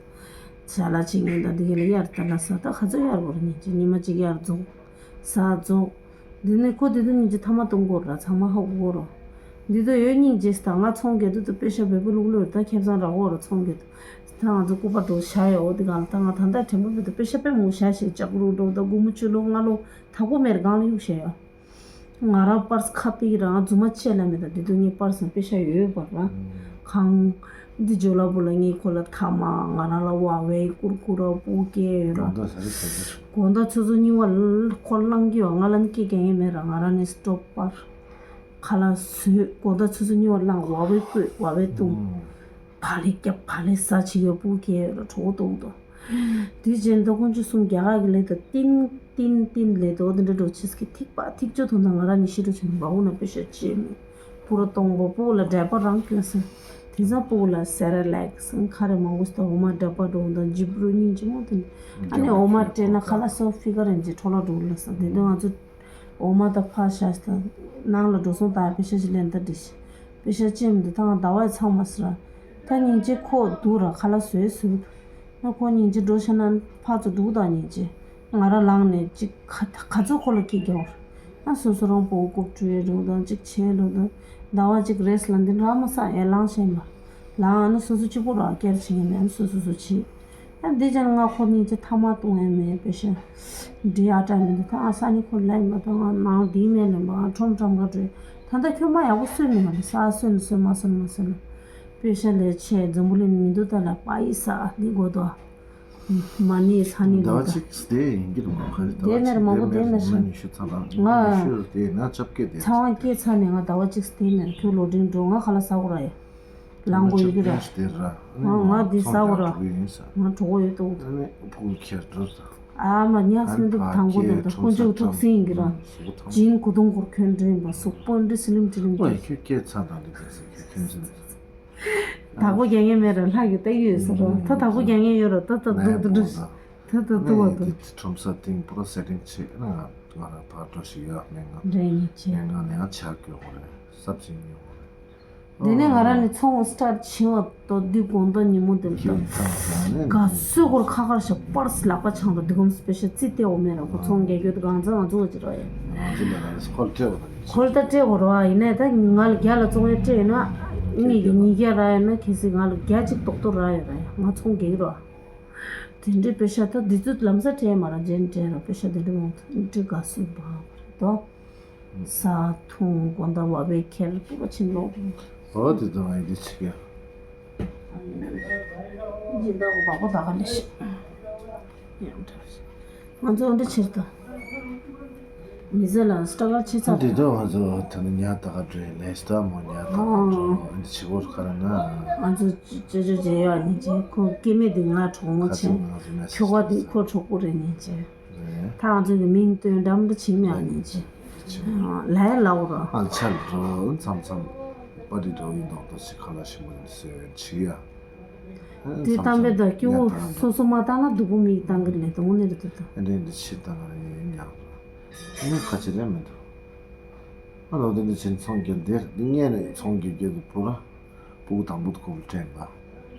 ཇ་ལ་བྱེད་ངེས་ད་འདི་གས་ལ་གཡར་ད་ལ་ས་ད་ཁ་ཚོ་གཡར་བོར་ཉིན་བྱེད་ཉི་མ་གཅིག་གཡར་རྫོགས་ས་རྫོགས། འདི་ནས་ཁོ་དེ་དུས་ཉིན་གཅིག་ཐ་མག་གཏོང་དགོས་ར་ཚང་མ་ཧ་གོ་གོ་ར། འདི་དུས་ཡོད་སྙིང་རྗེ་ད་ང་ཚོང་རྒྱག་དུས་དུ་པེ་ཤ་བེ་པུ་ལུག་ལུག་ད་ཁེབས་ཚང་ར་གོ་ར་ཚོང་རྒྱག་དུས་ད་ང་ཚོ་སྐུ་པར་འགྲོ་བྱ་ཡོད་འོ་དེ་གང་ལ་ད་ང་ད་ལྟ་དྲན་པ་བུ་དུ་པེ་ཤ་པེ་མོ་བྱ་ཞེས་ལྕགས་རུ་འགྲོ་ད་དགུ་མོ་བཅུ་ལོ་ལྔ་ལོ་ད་གོ་མེར་གང་ལ་གཡུག་བྱ་ཡོད། ང་རང་པར་སི་ཁ་པི་རང་རྫུན་མ་བཅད་ལ་མེད་ད་འདི་དུས་ངའི་པར་སི་ན་པེ་ཤ་ཡོད་པ་ར། ཁང་། འདི་ཇོ་ལ་བུ་ལ་ངའི་ཁོ་ལ་ཐ་མག་ང་རང་ལ་བ་བའི་ཀུར་ཀུ་ར་པུ་ཀེ་ཡོད་ར། དགོང་དག་ས་རི་ས་རི། དགོང་དག་ཆུ་ཚོད་གཉིས་པ་ལ་ཁོ་ལང་གི་ཡོད་ང་ལ་ནི་སྐད་རྒྱག་ཡས་མེད་ར་ང་རང་ནི་སི་ཊོབ་པར། ཁ་ལག་བཟོས་དགོང་དག་ཆུ་ཚོད་གཉིས་པ་ལང་བ་བའི་བསྐོས་བ་བའི་བཏུང་། བག་ལེབ་བརྒྱབ་བག་ལེབ་ཟ་བྱེད་ཡོད་པུ་ཀེ་ཡོད་ར་གྲོགས་པོ་གཏོང་དོ། དེ་རྗེས་ད་དཀོན་མཆོག་གསུམ་རྒྱ་གར་གྱི་ལས་དང་ཏིན་ཏིན་ཏིན་ལས་དོ་དེ་འདྲ་འགྲོ་ཆེས་ཀྱི་ཐིག་པ་ཐིག་ཅོ་ཐོན་དང་ང་ར་ནི་ཤི་འགྲོ་ཆེན་པ་འུ་ན་པེ་ཤ་ཅེ་མི་པུ་ར་གཏོང་པོ་པུ་ལ་འབྲས་པ་རང་སྐྱོན་སོང་། དེ་ཚང་པུ་ལ་སེ་ར་ལེག་སོང་ཁ་རེ་མང་པོ་སྟ་འོ་མ་འབྲས་པ་འགྲོ་དང་ཇི་པུ་རུ་སྙིང་རྗེ་མོ་དེ་ནི་ཨ་ནི་འོ་མ་སྤྲད་ན་ཁ་ལག་སོ་ཕི་ག་རེ་འཇི་འཕྲོ་ལ་འགྲོ་ལ་སོང་དེ་འདྲ་ང་ཚོ་འོ་མ་དང་ཕ་ཤ་སྟ་ནང་ལ་འགྲོ་སོང་ད་པེ་ཤ་ཅི་ལེན་ད་འདྲི་ཤི། པེ་ཤ་ཅེམ་འདི་དང་ཟླ་བ་ཚང་མ་སི་ར། ད་སྙིང་རྗེ་ཁོ་འདུག་ར་ཁ་ལག་བཟོས་བཟོས། ན་ཁོ་སྙིང་རྗེ་འགྲོ་ཤ་ན་ཕ་ཚོ་འདུག་ད་སྙིང་རྗེ། ང་ར་ལངས་ནས་ཅིག་ག་ག་ཚོད་ཁོ་ལ་སྐད་རྒྱག་བར། ན་སོ་སོ་རང་པོ་རྐུབ་བཀྲུས་རུང་དང་ཅིག་བྱས་རུང་དང་ཟླ་བ་ཅིག་རེས་ལ་འདི་འདྲ་མ་ས་ཨེ་ལངས་ཤེས་མ། ལངས་ན་སོ་སོ་གཅིག་པོ་ར་སྐྱེལ་བྱེད་ངེས་མེད་ན་སོ་སོ་སོ་བྱེད། ཨ་འདི་ཅན་ང་ཁོ་གཉིས་ཀྱི་ཐ་མག་བཏུང་ཡས་མེད་པེ་ཤ། འདི་ཨ་ཀྲ་མི་འདུག་ད་ང་ས་ནི་ཁོ་ལས་མ་ད་ང་ནང་འདི་མེད་ལས་མ་ང་ཁྲོམ་ཁྲམ་ག་འགྲོས། ད་ལྟ་ཁྱོད་མ་ཡག་པོ་གསོས་མི་མ་རེད་ས་གསོས་ནི་གསོས་མ་གསོས་མ་གསོས་ལ། པེ་ཤ་ལས་ཆེ་འཛམ་བུ་གླིང་མི་འདུག་ད་ལ་པ་ཡི་ས་འདི་དགོས་དོ། མ་ནི་ས་ནི་ཟླ་བ་ལོ་ད། གཅིག་དེ་ཡིན་གྱི་རེད་མ་ཁ་རེད་ཟླ་བ་གཅིག་དེ་མེར་མང་པོ་དེ་མེར་ཉི་མ་ཉི་ཤུ་ཚ་ལ་ང་ཉི་ཤུ་དེ་ན་ཆབ་སྐད་དེ་ཚ་བ་སྐྱེས་ཚ་ནས་ང་ཟླ་བ་གཅིག་དེ་མེར་ཁྱོད་ལོ་འབྲིང་འགྲོ་ང་ཁ་ལ་ས་གོ་ར་ཡ། ལང་གོ་ཡི་གི་ར། ང་ང་འདི་ས་འོ་ར། ང་གྲོགས་ཡོད་དོ། ཕུག་ཁྱེར་འགྲོ་ས། ཨ་མ་ཉག་སྨན་ཐུབ་དང་པོ་དེ་འདྲ་དཀོན་མཆོག་ཐུགས་སྲས་ཡིན་གྱི་ར། ཇིན་གོ་དུང་གོར་ཁྱོན་འདྲེན་པ་གཟུགས་པོ་འདྲི་སི་ལིམ་ཏི་ལིམ་འདྲི། ཁྱོད་སྐད་ཚ་དང་འདི་གས་སེ་ཁྱོད་ཁྱོད་ཚོ། དྭགས་པོ་རྒྱག་མཁན་མེད་ར་ལྷ་གི་ལྟ་གི་ཡོད་ས་ར། ད་དྭགས་པོ་རྒྱག་མཁན་ཡོད་ར། ད་ད་འདུག་འདུག་འདུག་ད་ད་འདུག་བ་འདུག་ཁྲོམ་ས་སྟེང་པུ་ར་སེ་ཊིང་བྱེད་ན་ང་ང་རང་ཕར་འགྲོ་ཞིག་ཡོད་མེད་ང་། འདྲེ་ཉི་ཆེ། ངས་ང་ནས་ཡང་ཆ་སྐྱོ་གོ་རེད། སབ་ཅིག་ཉོ་གོ་རེད། དེ་ནས་ང་རང་ནས་ཚོང་སི་ཊར་ཊི་བྱིན་བ་དོ་འདི་དགོང་དག་ཉིན་མོ་དེ་ལ་ཁྱེད་ཚང་ས་ནས་ག་སུས་གོར་ཁ་ཁར་ཞབས་པར་ལག་པ་འཆང་དང་འདི་གོམ་སི་པེ་ཤལ་རྩིས་ཏེ་འོ་མེད་ར། ཁོ་ཚོང་རྒྱག་རྒྱུ་དེ་གང་ཚང་ང་ཚོ་ཅི་ར་ཡ། ང་ཚོ་ལ་ར་ཁོལ་སྤྲད་བ་དང་ཁོལ་ད་སྤྲད་གོ་ར་བ། ཡིན་ནའི་ད་ང་ལ་རྒྱ་ལ་བཙོང་ཡ་སྤྲད་ཡོད་ན་གཉིས་ཀྱི་ཉིས་བརྒྱ་ར་ཡོད་ན་གལ་སྲིད་ང་ལ་བརྒྱ་གཅིག་ཏོག་ཏོག་ར་ཡོད་ར་ཡ། ང་ཚོང་རྒྱག་ར་བ། དེ་འདྲའི་པེ་ཤ་ད་འདི་ཚོ་ལམ་སང་སྤྲད་མ་ར་རྗེས་ནས་སྤྲད་ར། པེ་ཤ་དེ་འདྲ་མང་དེ་འདྲ་ག་སུས་འབག་གོ་ར་དོ། ཟ་འཐུང་དགོང་དག་བ་བའི་ཁྱེར་སྤུ་ག་ཕྱིན་ལོག་འོ་དེ་དང་ཨེ་དེ་ཆི་ག་སྦྱིན་བདག་གི་བག་པོ་ད་ག་ལས་ཤི། ང་ཚོ་འདི་ཕྱིར་དང་། མི་ཚེ་ལ་སྟྲ་གར་ཆེ་ཚ་དེ་དང་ང་ཚོ་ད་ནི་ཉ་ད་ག་འགྲོ་ལས་སྟ་མོ་ཉ་ད་ག་འགྲོ་འདི་ཆི་བོར་ཁ་ར་ན། ང་ཚོ་ཅོ་ཅོ་བྱེད་ཡོད་ནི་ཅི། ཁོ་སྐྱེ་དམན་དེ་ང་གྲོགས་མོ་ཁ་ཆེ། ཚོ་ང་ཚོ་མེད་ཁྱོ་ག་དེ་ཁོ་གྲོགས་པོ་རེད་ནི་ཅི། ད་ང་ཚོ་གི་མིང་བཏོན་འགྲམ་དུ་ཕྱིན་མེད་ནི་ཅི། ལ་ཡ་ལའོ་ར། ཨ་ཆལ་འགྲོ་མཚམས་མཚམས་པ་དི་འགྲོ་ཡིན་མདོག་མདོག་ཞིག་ཁ་ལ་ཞིམ་པོ་ཡིན་ཟེར་ཡོད་ཆི་ཡ། དེ་གཏམ་པའི་ད་སྐྱེ་བོ་སོ་སོ་མ་བཏང་ན་སྡུག་པོ་མིག་བཏང་གི་ལས་དང་ནི་རེད་དོ། ཨ་འདྲེ་འདི་ཕྱིར་བཏང་གི་རེད་ཡིན་ཡང་། ཨ་ནི་ཁ་ཆེ་རེད་མི་འདུག་ཨ་ལོ་དེ་འདི་ཕྱིན་ཚོང་རྒྱག་འདིར་འདི་ངས་ནས་ཚོང་རྒྱག་རྒྱག་གི་བུ་ར། སྤུ་གུ་དང་པོ་དེ་ཁོ་བོ་དྲན་པ།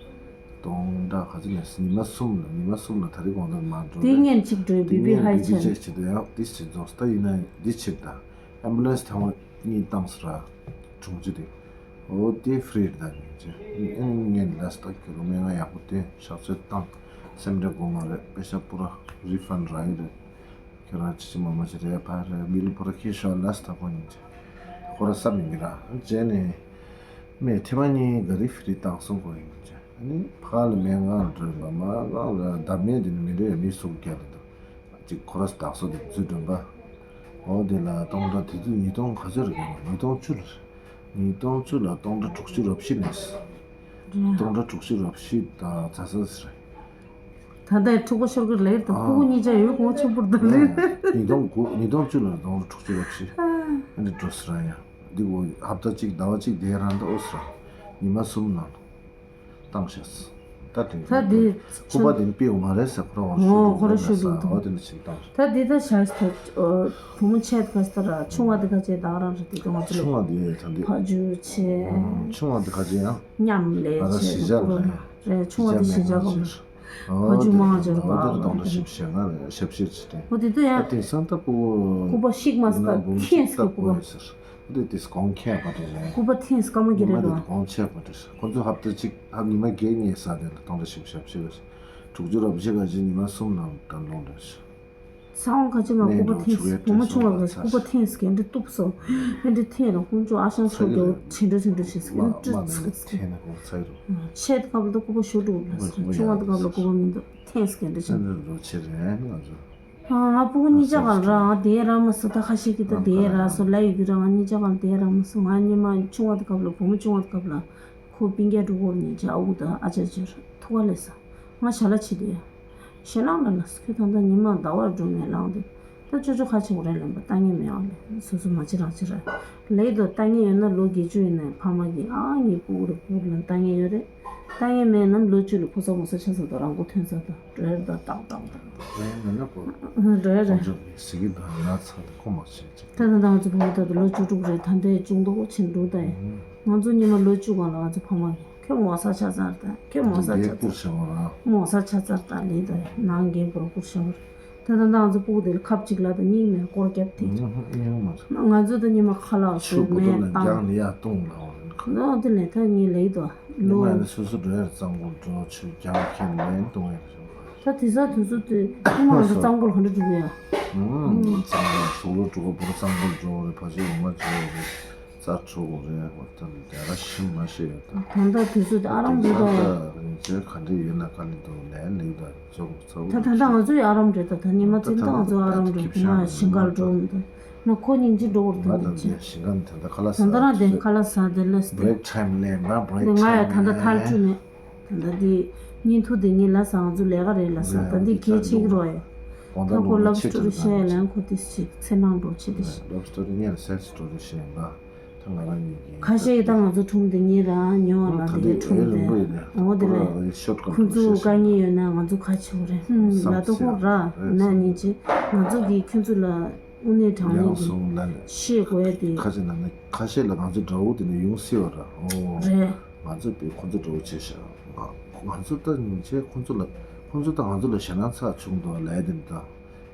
སྟོང་ཕྲག་ག་ཚོད་ནས་ཉི་མ་གསུམ་ལ་ཉི་མ་གསུམ་ལ་ད་རེས་དགོང་དག་མ་འགྲོ་དེ་རེད། ངས་གཅིག་འགྲོའི་དེ་བི་བི་ངས་ཧའི་བི་བི་ཆེན་ཅེག་བྱེད་དུ་ཡང་དེ་ཕྱིར་རྫོགས་ད་ཡིན་ན་འདི་ཕྱིར་དང་ཨེམ་བུ་ལན་སི་ཐེངས་མ་གཉིས་བཏང་ཟེར་ར། གྲོང་ཚོ་དེ། འོ་དེ་ཧྥི་རི་རེད་ད་ཉིན་ཅེ། ཨེ་ངས་ལ་སི་ད་ཁྱོད་རོ་སྨན་ཁང་ཡག་པོ་དེ་གཤགས་བཅོས་བཏང་སེམས་ཁྲལ་དགོས་མ་རེད། པེ་ཤ་པུ་ར་རི་ཕན་ར་ཡི་རེད། ཁྱོད་རང་ཅི་ཅི་མ་མ་ཅི་རེད་ཕ་རེད་བིལ་པུ་ར་ཁྱི་ཤོ་ལ་སི་ད་ཁོ་ཉིན་ཅེ། ཁོ་ར་བསམ་ཡིན་གི་ར་རྗེས་ནས། མེད་ཐེ་མ་གཉིས་ག་རི་ཧྥི་རི་བཏང་སོང་ཁོ་ཡིན་ཅེ། ཨ་ནི་ཕ་ལ་སྨན་ཁང་འགྲོ་ལ་མ་ལ་ལ་བདག་མེད་དེ་ནི་མི་འདྲ་མི་སུག་རྒྱ་ལ་འདུག་ཅིག་ཁོ་ར་བདག་སོ་དེ་འཛུལ་སྒྲོན་པ། འོ་དེ་ལ་སྟོང་ཕྲག་དེ་དུས་ཉིས་སྟོང་ག་ཚོད་རེད་ཉིས་སྟོང་བཅུ་ལ། ཉིས་སྟོང་བཅུ་ལ་སྟོང་ཕྲག་དྲུག་ཅུ་རེ་བཞི་ནས། སྟོང་ཕྲག་དྲུག་ཅུ་རེ་བཞི་དང་ཛ་ས་ཟེར། ད་ལྟའི་འཁྲུག་པ་ཤོར་གི་ལེར་དང་སྤུ་གུ་གཉིས་ཆ་ཡོད་གོང་ཆེན་པོར་ད་ལེར། ཉིས་སྟོང་དགུ་ཉིས་སྟོང་བཅུ་ལ་སྟོང་ཕྲག་དྲུག་ཅུ་རེ་བཞི། ཨ་ནི་འགྲོ་ཟེར་ཡ། འདི་འོ་ཧབ་ཏ་གཅིག་ཟླ་བ་གཅིག་དེ་རང་ད་ཨོ་ཟེར། ཉི་མ་གསུམ་ནང་བཏང་ཤག་ད་དེ་ད་དེ་སྐུ་པ་དེ་ནི་པེའུ་མ་རེད་ཟེར་ཁོ་རང་ཨོ་ཁོ་རང་ཤོད་འདུག་ཨོ་དེ་ནི་ཕྱིན་བཏང་། ད་དེ་ད་ཤག་ད་བུ་མོ་ཆེད་ག་ས་ར་ཆུང་བ་དེ་ག་ཆེད་ད་རང་རེད་དེ་ང་ཚོ་ཆུང་བ་དེ་ད་འདི་ཕ་ཇུ་ཆེ་ཆུང་བ་དེ་ག་ཆེད་ཡང་མཉམ་ལས་ང་རང་ཆེ་གཞིས་ཆགས་ལ་རེད། ཆུང་བ་དེ་གཞིས་ཆགས་ག་མ་ཕ་ཇུ་མང་ཇོར་བ་ལ་དེ་ཞིབ་བཤེར་ང་རེད་ཞིབ་བཤེར་བྱེད་དེ་ཨོ་དེ་ད་ཡང་དེང་སང་ད་སྐུ་པ་ཤིག་མ་ས་ད་ཁྱེད་སྐུ་པ། འདི་དེ་གོང་ཁྱད་པར་ཅན་རེད། སྐུ་པ་ཐེངས་སྐར་མ་གི་རེད་ལ། གོང་ཁྱད་པར་ཅན་ཁོ་ཚོ་ཧབ་ཏ་གཅིག་ཧབ་ཉི་མ་བརྒྱད་གཉིས་ས་དེ་ལ་སྟོང་ཕྲག་བཞི་བཅུ་ཞེ་བཞི་དྲུག་ཅུ་རེ་བཞི་ག་ཅིག་ཉི་མ་གསུམ་ནང་ད་ལོང་རེད། ས་འོང་ཁ་ཅིག་ང་སྐུ་པ་ཐེངས་བུ་མོ་ཆུང་བ་གི་སྐུ་པ་ཐེངས་ག་འདྲ་གཏུབ་སོང་། ག་འདྲ་ཐེངས་ལ་ཁོང་ཚོ་ཨ་ཞང་ཚོ་རྒྱོ་ཁྲིན་ཏྲ་ཁྲིན་ཏྲ་བྱེད་སོང་། ག་འདྲ་ཚིག་ཚིག་ཆེད་སྐབས་ལ་སྐུ་པ་ཤོར་འགྲོ་གི་ལ་ཆུང་བ་དེ་སྐབས་ལ་སྐུ་པ་མི་འདུག་ཐེངས་ག་འདྲ་ཆེ་ཆེ་རེད་ང་ཚོ། ང་སྤུ་གུ་གཉིས་ཆ་གང་རང་དེ་རང་མ་སུ་ད་ཁ་ཤས་ཀྱི་ད་དེ་ར་སོ་ལ་ཡོད་ཀྱི་རང་གཉིས་ཆ་གང་དེ་རང་མ་སུ་ང་གཉིས་མ་ཆུང་བ་དེ་སྐབས་ལ་བུ་མོ་ཆུང་བ་དེ་སྐབས་ལ་ཁོ་པིན་རྒྱ་འགྲོ་གོ་གཉིས་ཆ་ཨ་ཁུ་དང་ཨ་ཅག་ཅིར་ཐུག་ག་ལས་ས་ང་ཞལ་ལ་ཕྱི་དེ་ཞེ་ལང་ལ་ལ་སུ་ཁྱོད་ད་ལྟ་ཉི་མ་ཟླ་བར་འགྲོ་ནས་ལངས་དེ་ད་ཅོ་ཅོ་ཁ་ཆེ་གོ་རེ་ལེན་པ་ལྟ་ངན་མེད་ཨ་ལེ་སོ་སོ་མ་ཅི་རང་ཅི་ར་ལེ་དོ་ལྟ་ངན་ཡོད་ན་ལོ་བརྒྱད་ཅུ་ཡིན་ན་ཕ་མ་གི་ཨ་ངའི་སྤུ་གུ་རེ་སྤུ་གུ་ལ་ལྟ་ངན་ཡོད་རེད། ལྟ་ངན་མེད་ནམ་ལོ་བཅུ་ལ་ཕོ་ས་མོ་ས་ཆ་ས་དང་རང་མགོ་ཐོན་ས་དང་འགྲོ་ཡར་དང་ཏག་ཏག་ཏག་ཏག་རེད་མེད་ན་པོ། འགྲོ་ཡར་རེད། ཁོང་ཚོ་གི་ཟི་གི་དང་ན་ཚ་དང་ཁོ་མ་བྱེད་ཅིག་ད་ད་ད་ང་ཚོ་བུ་མོ་ད་དུ་ལོ་བཅུ་དྲུག་རེད། ད་ལྟའི་ཅུང་མདོག་ཆེན་འགྲོ་ད་ཡིན། ང་ཚོ་ཉི་མ་ལོ་བཅུ་གང་ལ་ང་ཚོ་ཕ་མ་གི་ཁྱོད་མོ་ས་ཆ་ཚར་དང་ཁྱོད་མོ་ས་ཆ་ཚར་མོ་ས་ཆ་ཚར་དང་ལི་དང་ནང་རྒན་པོར་བསྐུར་བྱ་བར། ད་ད་ད་ང་ཚོ་སྤུ་གུ་དེ་ལ་ཁབ་གཅིག་ལ་དང་གཉིས་མེད་སྐོར་རྒྱབ་དེ། ང་ཚོ་ད་ཉི་མ་ཁ་ལག་ཆུ་བཟོས་བོ་ཏོ་མེད་ལ་བཏང་། རྒྱང་ལ་ཡར་བཏུང་ལ་འོ་རེད་ཁ། ནོ་དེ་ལས་ད་ངའི་ལེགས་དོ་ཉི་ལོ། མ་ནི་སོ་སོ་འགྲོ་ཡར་གཙང་པོ་འགྲོ་ཆུ་རྒྱང་ཁྱེར་ལེན་གཏོང་ཡར་བྱུང་། ད་དེ་ས་དུས་ཚོད་དེ་ཉི་མ་ང་ཚོ་གཙང་པོ་ལ་ག་འདྲ་འགྲོ་གི་ཡ། གཙང་པོ་ལ་ཟོག་ལོ་འགྲོ་ག་བོ་གཙང་པོ་འགྲོ་རེད། ཕ་ཆེ་འོ་མ་འགྲོ་རེད། རྩྭ་འགྲོ་གོ་རེད་བ་ད་ནི་དེ་ར་ཤི་མ་ཤི་ཡོད་ད། ད་ལྟ་དུས་ཚོད་དེ་ཨ་རམ་རེད་ད་ཡ། ད་ནི་ཚོས་ག་འདྲ་ཡོད་ན་ག་ནི་འདུག་ལས་ལེགས་ད་ཚོ་ཚོ། ད་ད་ད་ང་ཚོ་ཡ་ཨ་རམ་རེད་ད། ད་ཉི་མ་ད་ད་ཙིན་ད་ང་ཚོ་ཨ་རམ་རེད། ང་ཞིང་ཁར་འགྲོ་མི་འདུག་ང་ཁོ་སྙིང་རྗེ་འགྲོ་བར་ང་ད་ད་སྙིང་རྗེ། ཞིང་ཁ་ནི་ད་ལྟ་ཁ་ལག་ཟ་ད་ལྟ་རང་དེ་ཁ་ལག་ཟ་དེ་ལས་ཏེ། Break time ལས་ང་break time ང་ཡ་ད་ལྟ་ཐལ་འཕྲུལ་ནས་ད་ལྟ་དེ་བརྙན་ཐུང་དེ་ངས་ལ་ཟ་ང་ཚོ་ལས་ཀ་རེད་ལ་ཟ། ད་འདི་གལ་ཆེ་གི་རོ་ཡ། དགོང་དག་ད་ཁོ་ལབ་སི་ཊོ་རི་བཤད་ཡ་ལན་ཁོ་དེ་ཞིག་ཚེ་ནང་འགྲོ་ཆེ་དེ་ཞིག་ལབ་སི་ཊོ་རི་ཉེར་སེག་སི་ཊོ་རི་བཤད་ཡིན་པ། ད་ང་རང་གཉིས་ཀྱི་ཁ་ཤས་ཀྱིས་ད་ང་ཚོ་ཁྲུང་དེ་ཉེ་ར་ཉོ་བ་ལ་དེ་གའི་ཁྲུང་དེ་འོ་དེ་ལས་ཁོ་ཚོ་དཀའ་ངལ་ཡོད་ན་ང་ཚོ་ཁ་ཆེ་བོ་རེད། ཧུམ་ལ་ཏོ་ཁོ་ར་ན་ཉིན་ཅི་ང་ཚོ་གིས་ཁྱོད་ཚོ་ལ་དངོས་གནས་དྲང་གནས་ཀྱི་ཤེས་དགོས་ཡ་དེ། ཁ་ཆེ་ན་ནི་ཁ་ཤས་ལ་ང་ཚོ་དགྲ་བོ་དེ་ནས་ཡོང་སྲིད་པ་ར། ཨོ། རེད། ང་ཚོ་པས་ཁོ་ཚོ་དགྲ་བོ་བྱས་ཤག་ང་ང་ཚོ་ད་ཉིན་ཆད་ཁོ་ཚོ་ལ་ཁོ་ཚོ་ད་ང་ཚོ་ལ་ཞེད་སྣང་ཚ་བྱུང་འདུག་ལབ་ཡ་དེ་འདྲ་ད་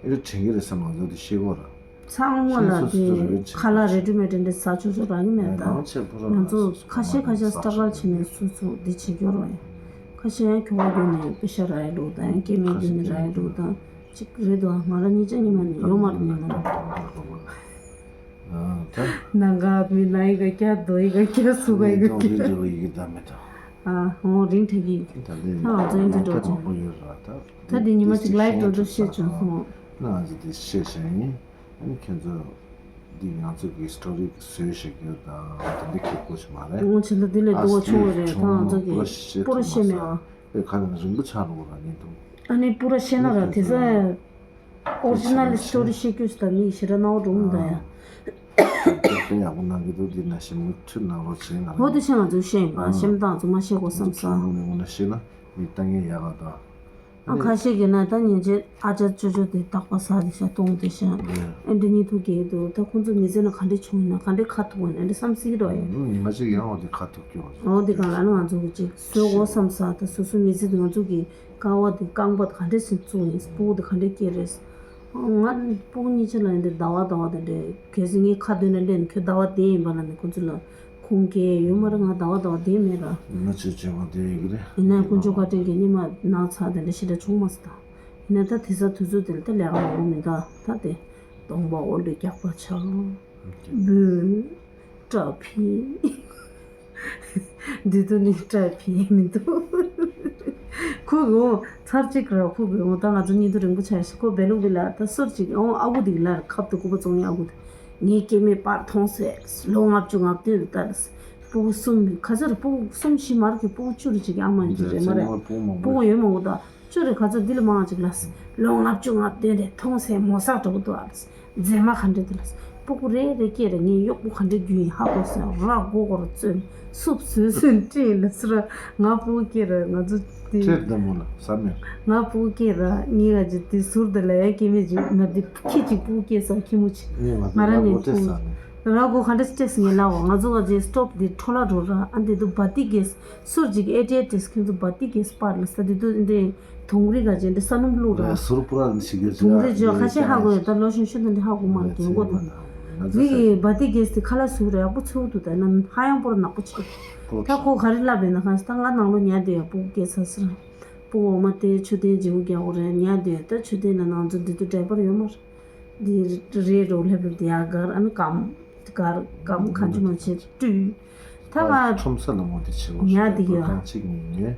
ཨེ་རེ་དྲན་གྱི་རེད་བསམ། ང་ཚོ་དེ་ཤེས་དགོས་ར། ཚང་མ་ལ་དེ་ཁ་ལག་རེ་ཌི་མེཌ་དེ་འདྲ་ཟ་ཆོག་ཆོག་རག་གི་མེད་ད། ང་ཚོ་ཁ་ཤས་ཁ་ཤས་སི་ཊྲག་གལ་བྱས་ནས་སོ་སོ་འདི་བྱེད་རྒྱུ་རོ་ཡ། ཁ་ཤས་ཡང་ཁྱོ་ག་བརྒྱུད་ནས་པེ་ཤ་རག་ཡ་འགྲོ་ད་ཡང་སྐྱེ་དམན་བརྒྱུད་ནས་རག་ཡ་འགྲོ་ད་ཅིག་རེད་དོ། ང་རང་གཉིས་ཆ་ཉི་མ་ནས་ཡོད་མ་རེད་ནས་ང་རང་། ཨ་ད། ནང་ག་མི་ན་ཡི་ག་སྐྱ་རྡོ་ཡི་ག་སྐྱ་སུ་ག་ཡི་ག་སྐྱ། ཨ་ཧོ་རིང་ཐག་གི། ད་ལས་ད་ང་ཚོ་ཡིན་དེ་འགྲོ་ཅིང་། ད་དེ་ཉི་མ་ཅིག་ལའིབ་འགྲོ་འགྲོ་བཤད་བྱུང་སོང་། ན་ང་ཚོ་དེ་བཤད་བྱ་ཡིན། ཨ་ནི་ཁྱེད་ཚོ་འདི་ང་ཚོ་གི་སི་ཊོ་རི་བཟོས་བཞག་རྒྱུ་དང་དེ་འདྲ་ཁེ་གོ་ཞིག་མ་རེད། ཨོ་ཆེ་ད་དེ་ལས་སྡུག་པ་ཆུང་བ་རེད་ད་ང་ཚོ་གི་པུ་ར་བཤད་མེད་ཨ། ཨེ་ཁ་ནང་རིང་པོ་ཆགས་འགྲོ་གི་ར་ཉིན་དུ། ཨ་ནི་པུ་ར་བཤད་ན་ར་དེ་ས་ཨོ་རི་ཇི་ནལ་སི་ཊོ་རི་བཤད་རྒྱུ་ཞིག་ད་མི་ཞེ་དྲག་སྣང་བ་འགྲོ་གི་མི་འདུག་ཡ། དཔེ་ཡག་པོ་གནང་གི་འདུག་འདི་ན་ཞིམ་མིག་ཁྲིད་གནང་རོགས་བྱེད་ང་ལ། འོ་དེ་ཤེས་ང་ཚོས་ཤེས་ཡིན་པ་ཤེས་མི་དང་ཚོ་མ་ཤེས་གོ་བསམ་ས། ང་ལ་ངོ་ན་ཤེས་ན་མི་ལྟ་ངན་ཡག་ག་དང་། ཨ་ཁ་ཤས་ཀྱིས་ན་ད་ཉིན་བྱེད་ཨ་ཅག་ཅོ་ཅོ་དེ་རྟག་པ་ཟ་དེ་ཤ་གཏོང་དེ་ཤ་ཨེ་འདྲ་གཉིད་ཐུག་གི་འདུག་ད་ཁོང་ཚོ་མི་ཚེ་ན་ག་འདྲ་བྱུང་ཡིན་ན་ག་འདྲ་ཁ་ཐུག་ཡིན་ན་ཨེ་འདྲ་བསམ་སྲིད་ཀྱི་རོགས་ཡིན། ང་ཅིག་ཡང་འོ་དེ་ཁ་ཐུག་སྐྱོ་བ། འོ་དེ་གང་ལ་ན་ང་ཚོ་གི་ཅིག་བཟོད་དགོས་བསམ་ས་ད་སོ་སོ་མི་ཚེ་དེ་ང་ཚོ་གི་ཀ་བ་དེ་རྐང་པ་དེ་ག་འདྲ་སེ་བཙུགས་ཡིན། སྤུ་གུ་དེ་ག་འདྲ་སྐྱེས་རེད། ང་སྤུ་གུ་གཉིས་ཆ་ལ་ཡིན་དེ་ཟླ་བ་ཟླ་བ་དེ་འདྲ་གལ་སྲིད་ངའི་ཁ་འདོན་ན་ལེན་ཁྱོད་ཟླ་བ་བདེ་ཡིན་པ་ལ་ནི་ཁོ་ཚོ་ལ་ཁུངས་སྐྱེལ་ཡོད་མ་རེད། ང་ཟླ་བ་ཟླ་བ་བདེ་མེད་ར། ཡིན་ན་ཆོས་ཆོས་མ་བདེ་ཡོད་ཀྱི་རེད། ཡིན་ན་དཀོན་མཆོག་བཀའ་དྲིན་གྱིས་སྙེ་མ་ནག་ཚ་དེ་འདྲ་ཞེ་དྲག་བྱུང་མ་སོང་ད། ཡིན་ན་ད་དེ་ས་དུས་ཚོད་དེ་ལ་ད་ལས་ཀ་མང་པོ་མི་འདུག་ད་དེ་གདོང་པ་འོ་ལུས་རྒྱག་པ་ཆགས། འབུ། སྐྲ་ཕི། འདི་དུ་ནི་སྐྲ་ཕི་མི་འདུག་ཁོ་གི་འོ་ཚར་གཅིག་ར་ཁོ་གི་འོ་ད་ང་ཚོ་གཉིས་དུ་རིང་པོ་ཆགས་ཤིག་ཁོ་བེ་ལུག་བི་ལ་ད་སོར་གཅིག་འོ་ཨ་ཁུ་དིག་ལ་ཁབ་ཏུ་ཀུ་པ་བཙོང་ཡ་ཨ་ཁུ་དེ་ངའི་སྐྱེ་མེད་པར་མཐོང་སེ་ལོ་ལྔ་བཅུ་ང་བདུན་ལ་ད་ལ་སྤུ་གུ་གསུམ་ག་ཚོད་ར་སྤུ་གུ་གསུམ་བཞི་མར་གི་སྤུ་གུ་བཅུ་རུ་གཅིག་གི་ཨ་མ་ཡིན་གྱི་རེད་མ་རེད། སྤུ་གུ་ཡོད་མང་པོ་ད། ཅོ་རེ་ག་ཚོད་འདི་ལ་མང་ཅིག་ལ། ལོ་ལྔ་བཅུ་ང་བདུན་རེ་མཐོང་སའི་མོ་སག་འདྲ་པོ་འདུག་ཨ། མཛེས་མ་ག་འདྲ་འདི་ལ། སྤུ་གུ་རེ་རེ་སྐྱེས་རེ་ངའི་གཡོག་པོ་ག་འདྲ་རྒྱུ་ཡིན་ཧ་གོ་སོང་ར་མགོ་སྐོར་བཙོན་སུབ་བཟོས་བཟོས་སྤྲིན་ལ་སི་ར་ང་སྤུ་གུ་སྐྱེས་ར་ང་ཚོ་དེ། ཁྲེར་འདི་མོ་ལ་ཟ་མེད། ང་སྤུ་གུ་སྐྱེས་ར་ངའི་ར་ཇི་དེ་ཟུར་དེ་ལ་ཡ་སྐྱེ་མེད་ཅིག་ང་དེ་ཁྱི་ཅིག་སྤུ་གུ་སྐྱེས་ས་ཁྱི་མོ་ཅིག་ང་ར་ནས་སྤུ་གུ་ར་མགོ་ག་འདྲ་སྤྲད་སོང་ངས་ལབ་བ་ང་ཚོ་ག་ཇི་སི་ཊོབ་དེ་འཕྲོ་བརླག་འགྲོ་ར་ཨ་འདི་དུ་བ་ཏི་གེས། སུར་ཅིག་ཨེ་ཏི་ཨེ་ཏིས་ཁྱོད་ཚོ་བ་ཏི་གེས་པར་ལ་ས་དེ་དུ་འདི་དུང་རི་ག་ཅན་འདི་ས་སྣུམ་བླུག་ར། ཟུར་པུ་ར་ནི་ཞིག་གེ་དུང་རི་ཇོ་ཁ་ཤས་ཧ་གོ་ཡོད་ད་ལོ་ཤུན་ཤུན་དུ་འདི་ཧ་གོ་མ་རེད་རྒན་གོ་དང་། འདི་གི་བ་ཏི་གེས་དེ་ཁ་ལག་ཟུག་ར་ཡག་པོ་ཚོས་འདུག་ད་ན་ཧ་ཡང་པོ་ར་ནག་པོ་ཆེ། ད་ཁོ་ག་རེ་ལབ་ཡིན་ན་ཁ་ས་ད་ང་ནང་ལོ་ཉལ་དེ་ཡག་པོ་སྐྱེས་ས་སི་ར། སྤུ་འོ་མ་དེ་ཆུ་དེ་འཇིའུ་རྒྱག་གོ་རེད་ཉལ་དེ་ད་ཆུ་དེ་ན་ནང་ཚོ་འདི་དུ་འདྲ་པར་ཡོད་མ་རེད། འདི་རེད་རོ་ལྷེབ་ལྷེབ་དེ་ཡ་གར་ཨ་ནི་ཀམ། གར་ཀམ་གང་ཅི་མ་བྱེད་སྤྲུལ། ད་ང་ཁྲོམ་ས་ལ་མོ་དེ་ཆེ་བོ་ཉལ་དེ་ཡོད། གང་ཅིག་ཉིན་ངས་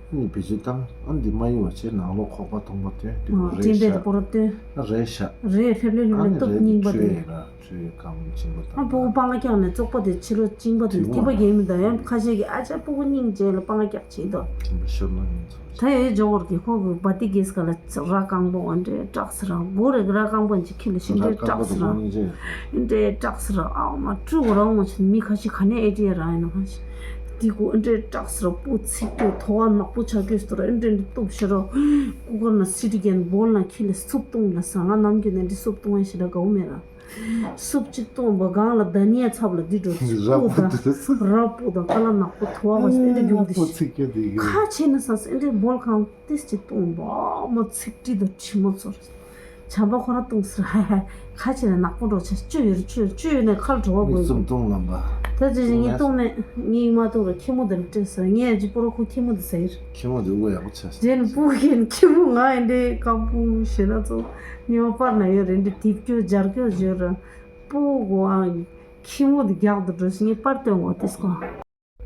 ཨ་ནི་བེད་སྤྱོད་བཏང་ཨ་ནི་འདི་མ་ཡིན་བ་བྱས་ནང་ལོགས་ཁོག་པ་ཐོང་པ་སྟོན་དེ་རེད་ཤག་པོ་ར་སྟོན། རེད་ཤག་རེད་ལྷེབ་ལྷེབ་ལྷེབ་ལྷེབ་སྟོབས་རྙིང་པ་དེ། ཁྲུས་ཀམ་གཅིན་པ་དང་། ཨ་སྤུ་གུ་སྤང་ང་བཀྱག་ནས་བཙོག་པ་དེ་ཕྱི་ལོ་གཅིན་པ་དེ་ཐིགས་པ་རྒྱག་མི་འདུག་ཡང་ཁ་ཤས་ཀྱིས་ཨ་ཅག་སྤུ་གུ་སྙིང་རྗེ་ལ་སྤང་ང་བཀྱག་བྱེད་དོ། གཅིན་པ་ཤོར་ན་ངན་ཚོ། ད་ཡོད་ཇོ་བོར་གྱི་ཁོ་གི་བ་ཏི་གེས་ཀ་ལ་ར་རྐང་པོ་འདྲེ་སྐྲག་སི་ར་མགོ་རེ་ར་རྐང་པོ་འཇིག་ཁྱི་ལ་ཤི་འདྲེ་སྐྲག་སི་ར་འདྲེ་སྐྲག་སི་ར་ཨ་མ་སྤྲུལ་གོ་རང་ངོ་ཆེན་མི་ཁ་ཤི་ག་ནས་ཨེ་ཏི་ཡ་ར་ཡིན་ནོ་ཧ་ཤི་དི་གོ་འདྲེ་སྐྲག་སི་ར་པོ་ཚིག་གོ་ཐོ་བ་ནག་པོ་ཆ་གོས་སི་ར་འདྲེ་འདྲེ་གཏུབ་ཤི་ར་ཀུ་ཀར་ན་སི་ཏི་གན་བོལ་ན་ཁྱི་ལ་སུབ་བཏུང་ལ་ས་ང་ནམ་རྒྱུན་ནས་འདྲེ་སུབ་བཏུང་ཡ་ཤི་ར་གའུ་མེ་ར། སུབ་ཅིག་བཏུང་བ་སྒང་ལ་ད་ནི་ཡ་ཚབ་ལ་འདི་འགྲོ་ཅིག་སྤུ་དང་ར་སྤུ་དང་ཀ་ལ་ནག་པོ་ཐོ་བ་བ་ཞིག་འདི་རྒྱུག་འདི་ཤི་ཁ་ཆེ་ན་ས་སི་འདི་འབོལ་ཁང་ཏིས་ཅིག་བཏུང་བ་མོ་ཚིག་དྲི་དང་དྲི་མོ་ཚོར་བྱམས་པ་ཁོ་ར་བཏུང་སི་ར་ཧ་ཧ་ཁ་ཆེ་ན་ནག་པོ་འགྲོ་ཆ་བཅུ་ཡོད་རེད་བཅུ་ཡོད་བཅུ་ཡོད་ནས་ཁ་ལ་བྲོ་བ་དགོས་ཡོད་སུམ་བཏུང་ལམ་པ་ད་ཅི་ཅི་ངས་བཏུང་ནས་ངས་མ་བཏུང་ར་ཁྱི་མོ་འདི་ལ་སྤྲད་སི་ར་ངས་ཨ་ཅི་པོ་ར་ཁོ་ཁྱི་མོ་འདི་ཟེར་ཁྱི་མོ་འདི་དབུ་ཡག་པོ་ཆ་སི་རྗེས་ནས་སྤུ་གུ་ཁྱི་མོ་ང་ཨེ་འདྲའི་སྐམ་པོ་ཞེ་ན་ཚོ། ཉི་མ་པར་ན་ཡོད་རེད་འདི་དེབ་སྐྱོ་སྦྱར་སྐྱོ་བརྗོད་ར། སྤུ་གུ་ཨང་། ཁྱི་མོ་འདི་རྒྱག་ཏུ་འགྲོ་ཞིག་ངས་པར་སྟོན་གོ་ཏིས་ཀོ།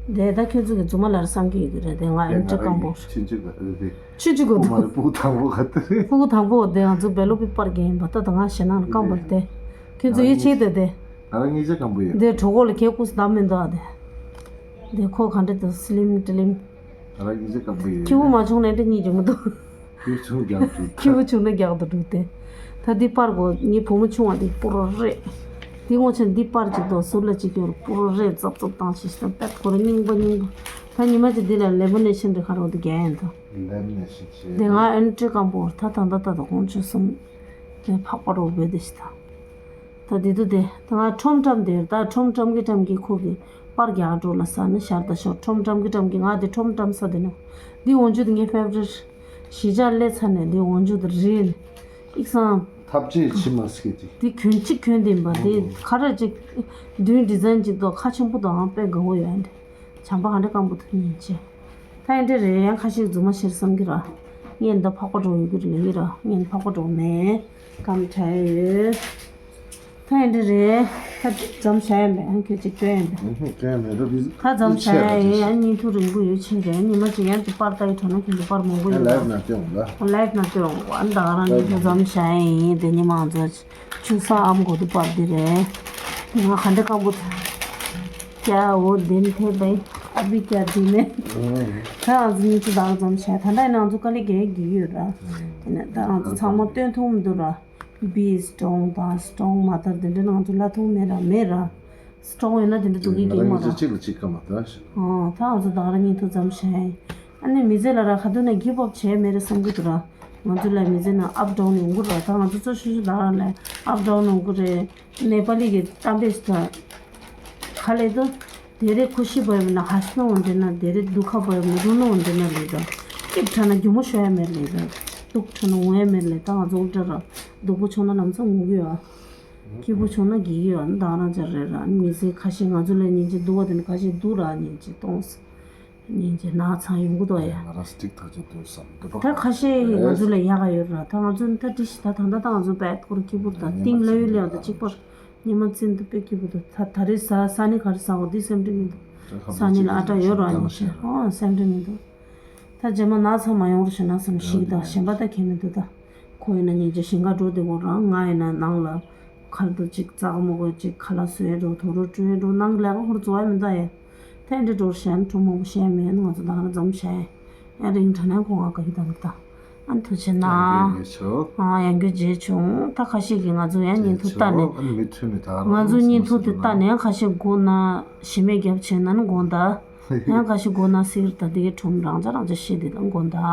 དེ་ད་ཁྱོད་ཚོ་གི་རྫུན་མ་ལར་བསམ་གི་ཡོད་ཀྱི་རེད་དེ་ང་ཨེམ་ཆི་སྐམ་པོ། ཆུན་ཆུན་ག་རེད་དེ། ཆུན་ཆུན་གོ་ཏོ། སྤུ་གུ་དང་པོ་ག་ཏི་རེད། སྤུ་གུ་དང་པོ་དེ་ང་ཚོ་བེ་ལོ་པི་པར་གྱི་ཡིན་པ་ད་ད་ང་ཞེ་ནང་སྐམ་པོ་རེད་དེ། ཁྱོད་ཚོ་ཡིད་ཆེས་དེ་དེ། ང་རང་གཉིས་ཆ་སྐམ་པོ་ཡོད། དེ་གྲོད་ཁོག་ལ་ཁྱེད་སྐུ་སི་བདམ་མི་འདུག་ཨ་དེ། དེ་ཁོ་ག་འདྲ་དེ་སི་ལིམ་ཏི་ལིམ། ང་རང་གཉིས་ཆ་སྐམ་པོ་ཡོད། ཁྱི་བོ་མ་བྱུང་ནས་དེ་གཉིས་ཀྱི་མི་འདུག་ཁྱི་བྱུང་རྒྱག་འགྲོ། ཁྱི་བྱུང་ན་རྒྱག་ཏུ་འགྲོ་སྟེ། ད་འདི་པར་གོ་ངའི་བུ་མོ་ཆུང་བ་འདི་སྤུ་རོ་རེད། འདི་ངོ་ཆེན་འདི་པར་ཅིག་དང་ཟུར་ལ་ཅིག་ཡོད་སྤུ་རོ་རེད་ཙབ་ཙབ་བཏང་ཞིག་ད་པད་ཁོ་ར་རྙིང་པ་རྙིང་པ། ད་ཉི་མ་ཅིག་འདི་ལ་ལེ་མོ་ནེ་ཤིན་འདྲ་ཁ་རོག་འདི་རྒྱག་ཡིན་ད། ལེ་མོ་ནེ་ཤིན་ཆེ། འདི་ང་ཨེན་ཏྲི་ཀམ་པོར་ད་ད་ད་ད་ད་ཁོང་ཆུ་སོང་། དེ་ཕག་པ་རོ་བོད་དེ་ཤི་ད། ད་དེ་དུ་དེ་ད་ང་ཁྲོམ་ཀྲམ་དེ་ད་ཁྲོམ་ཀྲམ་གི་ཀྲམ་གི་ཁུག་གི་པར་རྒྱག་འགྲོ་ལ་ས་ནི་ཤར་ད་ཤོར་ཁྲོམ་ཀྲམ་གི་ཀྲམ་གི་ང་དེ་ཁྲོམ་ཀྲམ་ས་དེ་ནོ། འདི་འོན་ཆུ་དེ་ངའི་ཕེབ་རེད། གཞིས་ཆགས་ལས་ཚར་ནས་འདི་འོན་ཆུ་དེ་རེད། ཨིག་སང་། ཐབས་ཅེས་ཕྱི་མ་སྐད་ཅིག་འདི་གྱོན་གཅིག་གྱོན་དེ་ཡིན་པ་འདི་ཁ་ར་ཅིག་མདུན་ཌི་ཛའིན་ཅིག་ཏོ་ཁ་ཆེན་པོ་དང་དཔེ་དགའ་བོ་ཡོད་འདི། བྱམས་པ་ག་འདྲ་སྐམ་པོ་ཐུབ་ཉིན་ཆེ། ད་ཡིན་འདྲ་རེད་ཡང་ཁ་ཤས་རྫུན་མ་ཤེར་བསམ་གི་ར། ངས་འདི་ཕག་པ་འགྲོ་ཡོད་གི་རེད་ལེ་གི་ར་ངས་ཕག་པ་འགྲོ་མེད། སྐམ་ཁྲལ་ཡོད། ད་ཡིན་འདྲ་རེད། ད་འཛོམས་བྱ་ཡ་མེད་ཨང་ཁྱོད་ཅིག་སྟོན་ཡ་མེད། ད་འཛོམས་བྱ་ཡ་ཡིན་ཡང་སྙིང་ཐུགས་རིང་པོ་ཡོད་ཆེ་རེད་ཉི་མ་ཅིག་ཡང་དུ་པར་ལྟ་ཡི་གྲོ་ན་ཁྱོད་དུ་པར་མང་པོ་ཡོད་ར། ལའིབ་ན་སྟོན་འོང་ཨ་ད་ག་རང་ཉིད་དུ་འཛོམས་བྱ་ཡ་ཡིན་དེ་ཉི་མ་ང་ཚོ། ཆུ་སྲང་ཨམ་གོ་དུ་པར་འདི་རེད། ང་ག་འདྲ་སྐམ་པོ་ཐལ། ཀྱ་འོ་དེ་ནི་ཐེ་བའི་ཨ་བི་ཀྱ་དེ་ནི། ད་ང་ཚོ་གཉིས་ཚོ་དག་ཙམ་བྱས་ད་ལྟ་ཡིན་ང་ཚོ་དཀའ་ལས་རྒྱག་གི་ཡོད་ར། དེ་ནས་ད་ང་ཚོ་ཚང་མ་སྟོན་ཐུབ་མི་འདུག་ར། བི་སི་ཀྲོང་དང་སི་ཀྲོང་མ་དར་དེ་འདྲ་ང་ཚོ་ལ་ཐུབ་མེད་ར་མེད་ར། སི་ཀྲོང་ཡོད་ན་དེ་འདྲ་འདུག་གི་གི་མ་ར། གཅིག་ལ་གཅིག་སྐམ་པ་ད་ཤི། ཨོ་ད་ང་ཚོ་དག་ར་གཉིས་ཐུག་ཙམ་བྱས། ཨ་ནི་མི་ཚེ་ལ་ར་ཁ་ཐུག་ནས་གི་བབ་བྱས་མེད་རེད་བསམ་གི་འདུག་ར། ང་ཚོ་ལ་མི་ཚེ་ནང་ཨབ་ཌའུན་ཡོང་གི་ར་ད་ང་ཚོ་གཙོ་ཤོས་ཤོས་ད་ར་ལ་ཨབ་ཌའུན་ཡོང་གི་རེད། ནེ་པ་ལི་གི་གཏམ་དཔེ་ཞིག་ད། ག་ལེ་དོ། དེ་རེ་ཁུ་ཤི་བོ་ཡོད་ན་ཧ་སི་ནོ་འདྲེ་ན་དེ་རེ་དུ་ཁ་བོ་ཡོད་ན་རུ་ནོ་འདྲེ་ན་ལེ་ད། སྐྱིབ་ཁྲ་ན་རྒྱུ་མོ་ཤོ་ཡ་མེད་ལེ་ད། དུག་ཁྲ་ན་ངོ་ཡ་མེད་ལེ་ད་ང་ཚོ་འདྲ་ར། སྡུག་པོ་ཆུང་ན་ལམ་སང་ངུ་གི་ཡོད། སྐྱིད་པོ་བྱུང་ན་དགེ་གི་ཡོད་ན་དང་རང་ཅག་རེད་ར་མི་ཚེ་ཁ་ཤས་ང་ཚོ་ལ་ཉིན་གཅིག་སྡུག་པ་དེ་ནི་ཁ་ཤས་སྡུག་ར་ཉིན་གཅིག་གཏོང་ཉིན་གཅིག་ན་ཚ་ཡོང་གི་འདུག་ཡ། ང་རང་སྟིག་ཐག་ཆོད་འདུག་བསམ་འདུག་ད་ཁ་ཤས་ང་ཚོ་ལ་ཡག་ག་ཡོད་ར་ད་ང་ཚོ་ད་ཏི་ཤི་ད་ད་ད་ད་ང་ཚོ་བད་ཁོར་སྐྱིད་པོ་ད་གཏིང་ལ་ཡོད་ལ་ཡོད་ད་གཅིག་པར་ཉི་མ་བཙིན་དུ་དཔེ་སྐྱིད་པོ་ད་ད་ད་རེས་ས་ས་ནི་ག་རེ་ས་འོ་འདི་སེམས་ཁྲལ་མི་འདུག་ས་ནི་ལ་ཨ་ཏྲ་ཡོད་ར་ཉིན་གཅིག་ཨ་སེམས་ཁྲལ་མི་འདུག་ད་རྗེས་མ་ན་ཚ་མ་ཡོང་རུ་ཞུ་ན་བསམ་ཤིག་དང་གཞན་པ་ད་ཁྱད་མི་འདུག་ད། ཁོ་ཡིན་ན་ཉིན་གཅིག་ཞིང་ཁ་འགྲོ་དེ་གོ་རང་ང་ཡིན་ན་ནང་ལ་ཁར་དུ་ཅིག་རྩག་མོ་གོ་ཅིག་ཁ་ལག་བཟོས་འགྲོ་དོ་རུ་བཀྲུས་འགྲོ་ནང་ལས་ཀ་ཧུར་བཟོ་བ་མི་འདུག་ཡ། ད་འདྲི་འགྲོར་ཞན་གྲུ་མོ་གོ་ཞན་མེད་ང་ཚོ་ད་ག་རང་འཛོམས་ཞན་ཡ་རིང་དྲ་ནས་ཁོ་ང་ག་གི་དང་གི་ད་ཨན་ཐུ་ཆེ་ན་ཡང་རྒྱུ་རྗེས་ཆུང་ད་ཁ་ཤས་ཀྱི་ང་ཚོ་ཡང་ཉིན་ཐུ་ལྟ་ནས་ང་ཚོ་ཉིན་ཐུ་དེ་ལྟ་ནས་ཁ་ཤས་སྒོ་ན་ཞི་མེད་རྒྱབ་ཆེ་ན་ནི་དགོངས་ད་ཡང་ཁ་ཤས་སྒོ་ན་སིར་ད་དེ་གི་ཁྲོམ་རང་ཅག་རང་ཅག་ཤེས་དེ་ད་དགོངས་ད།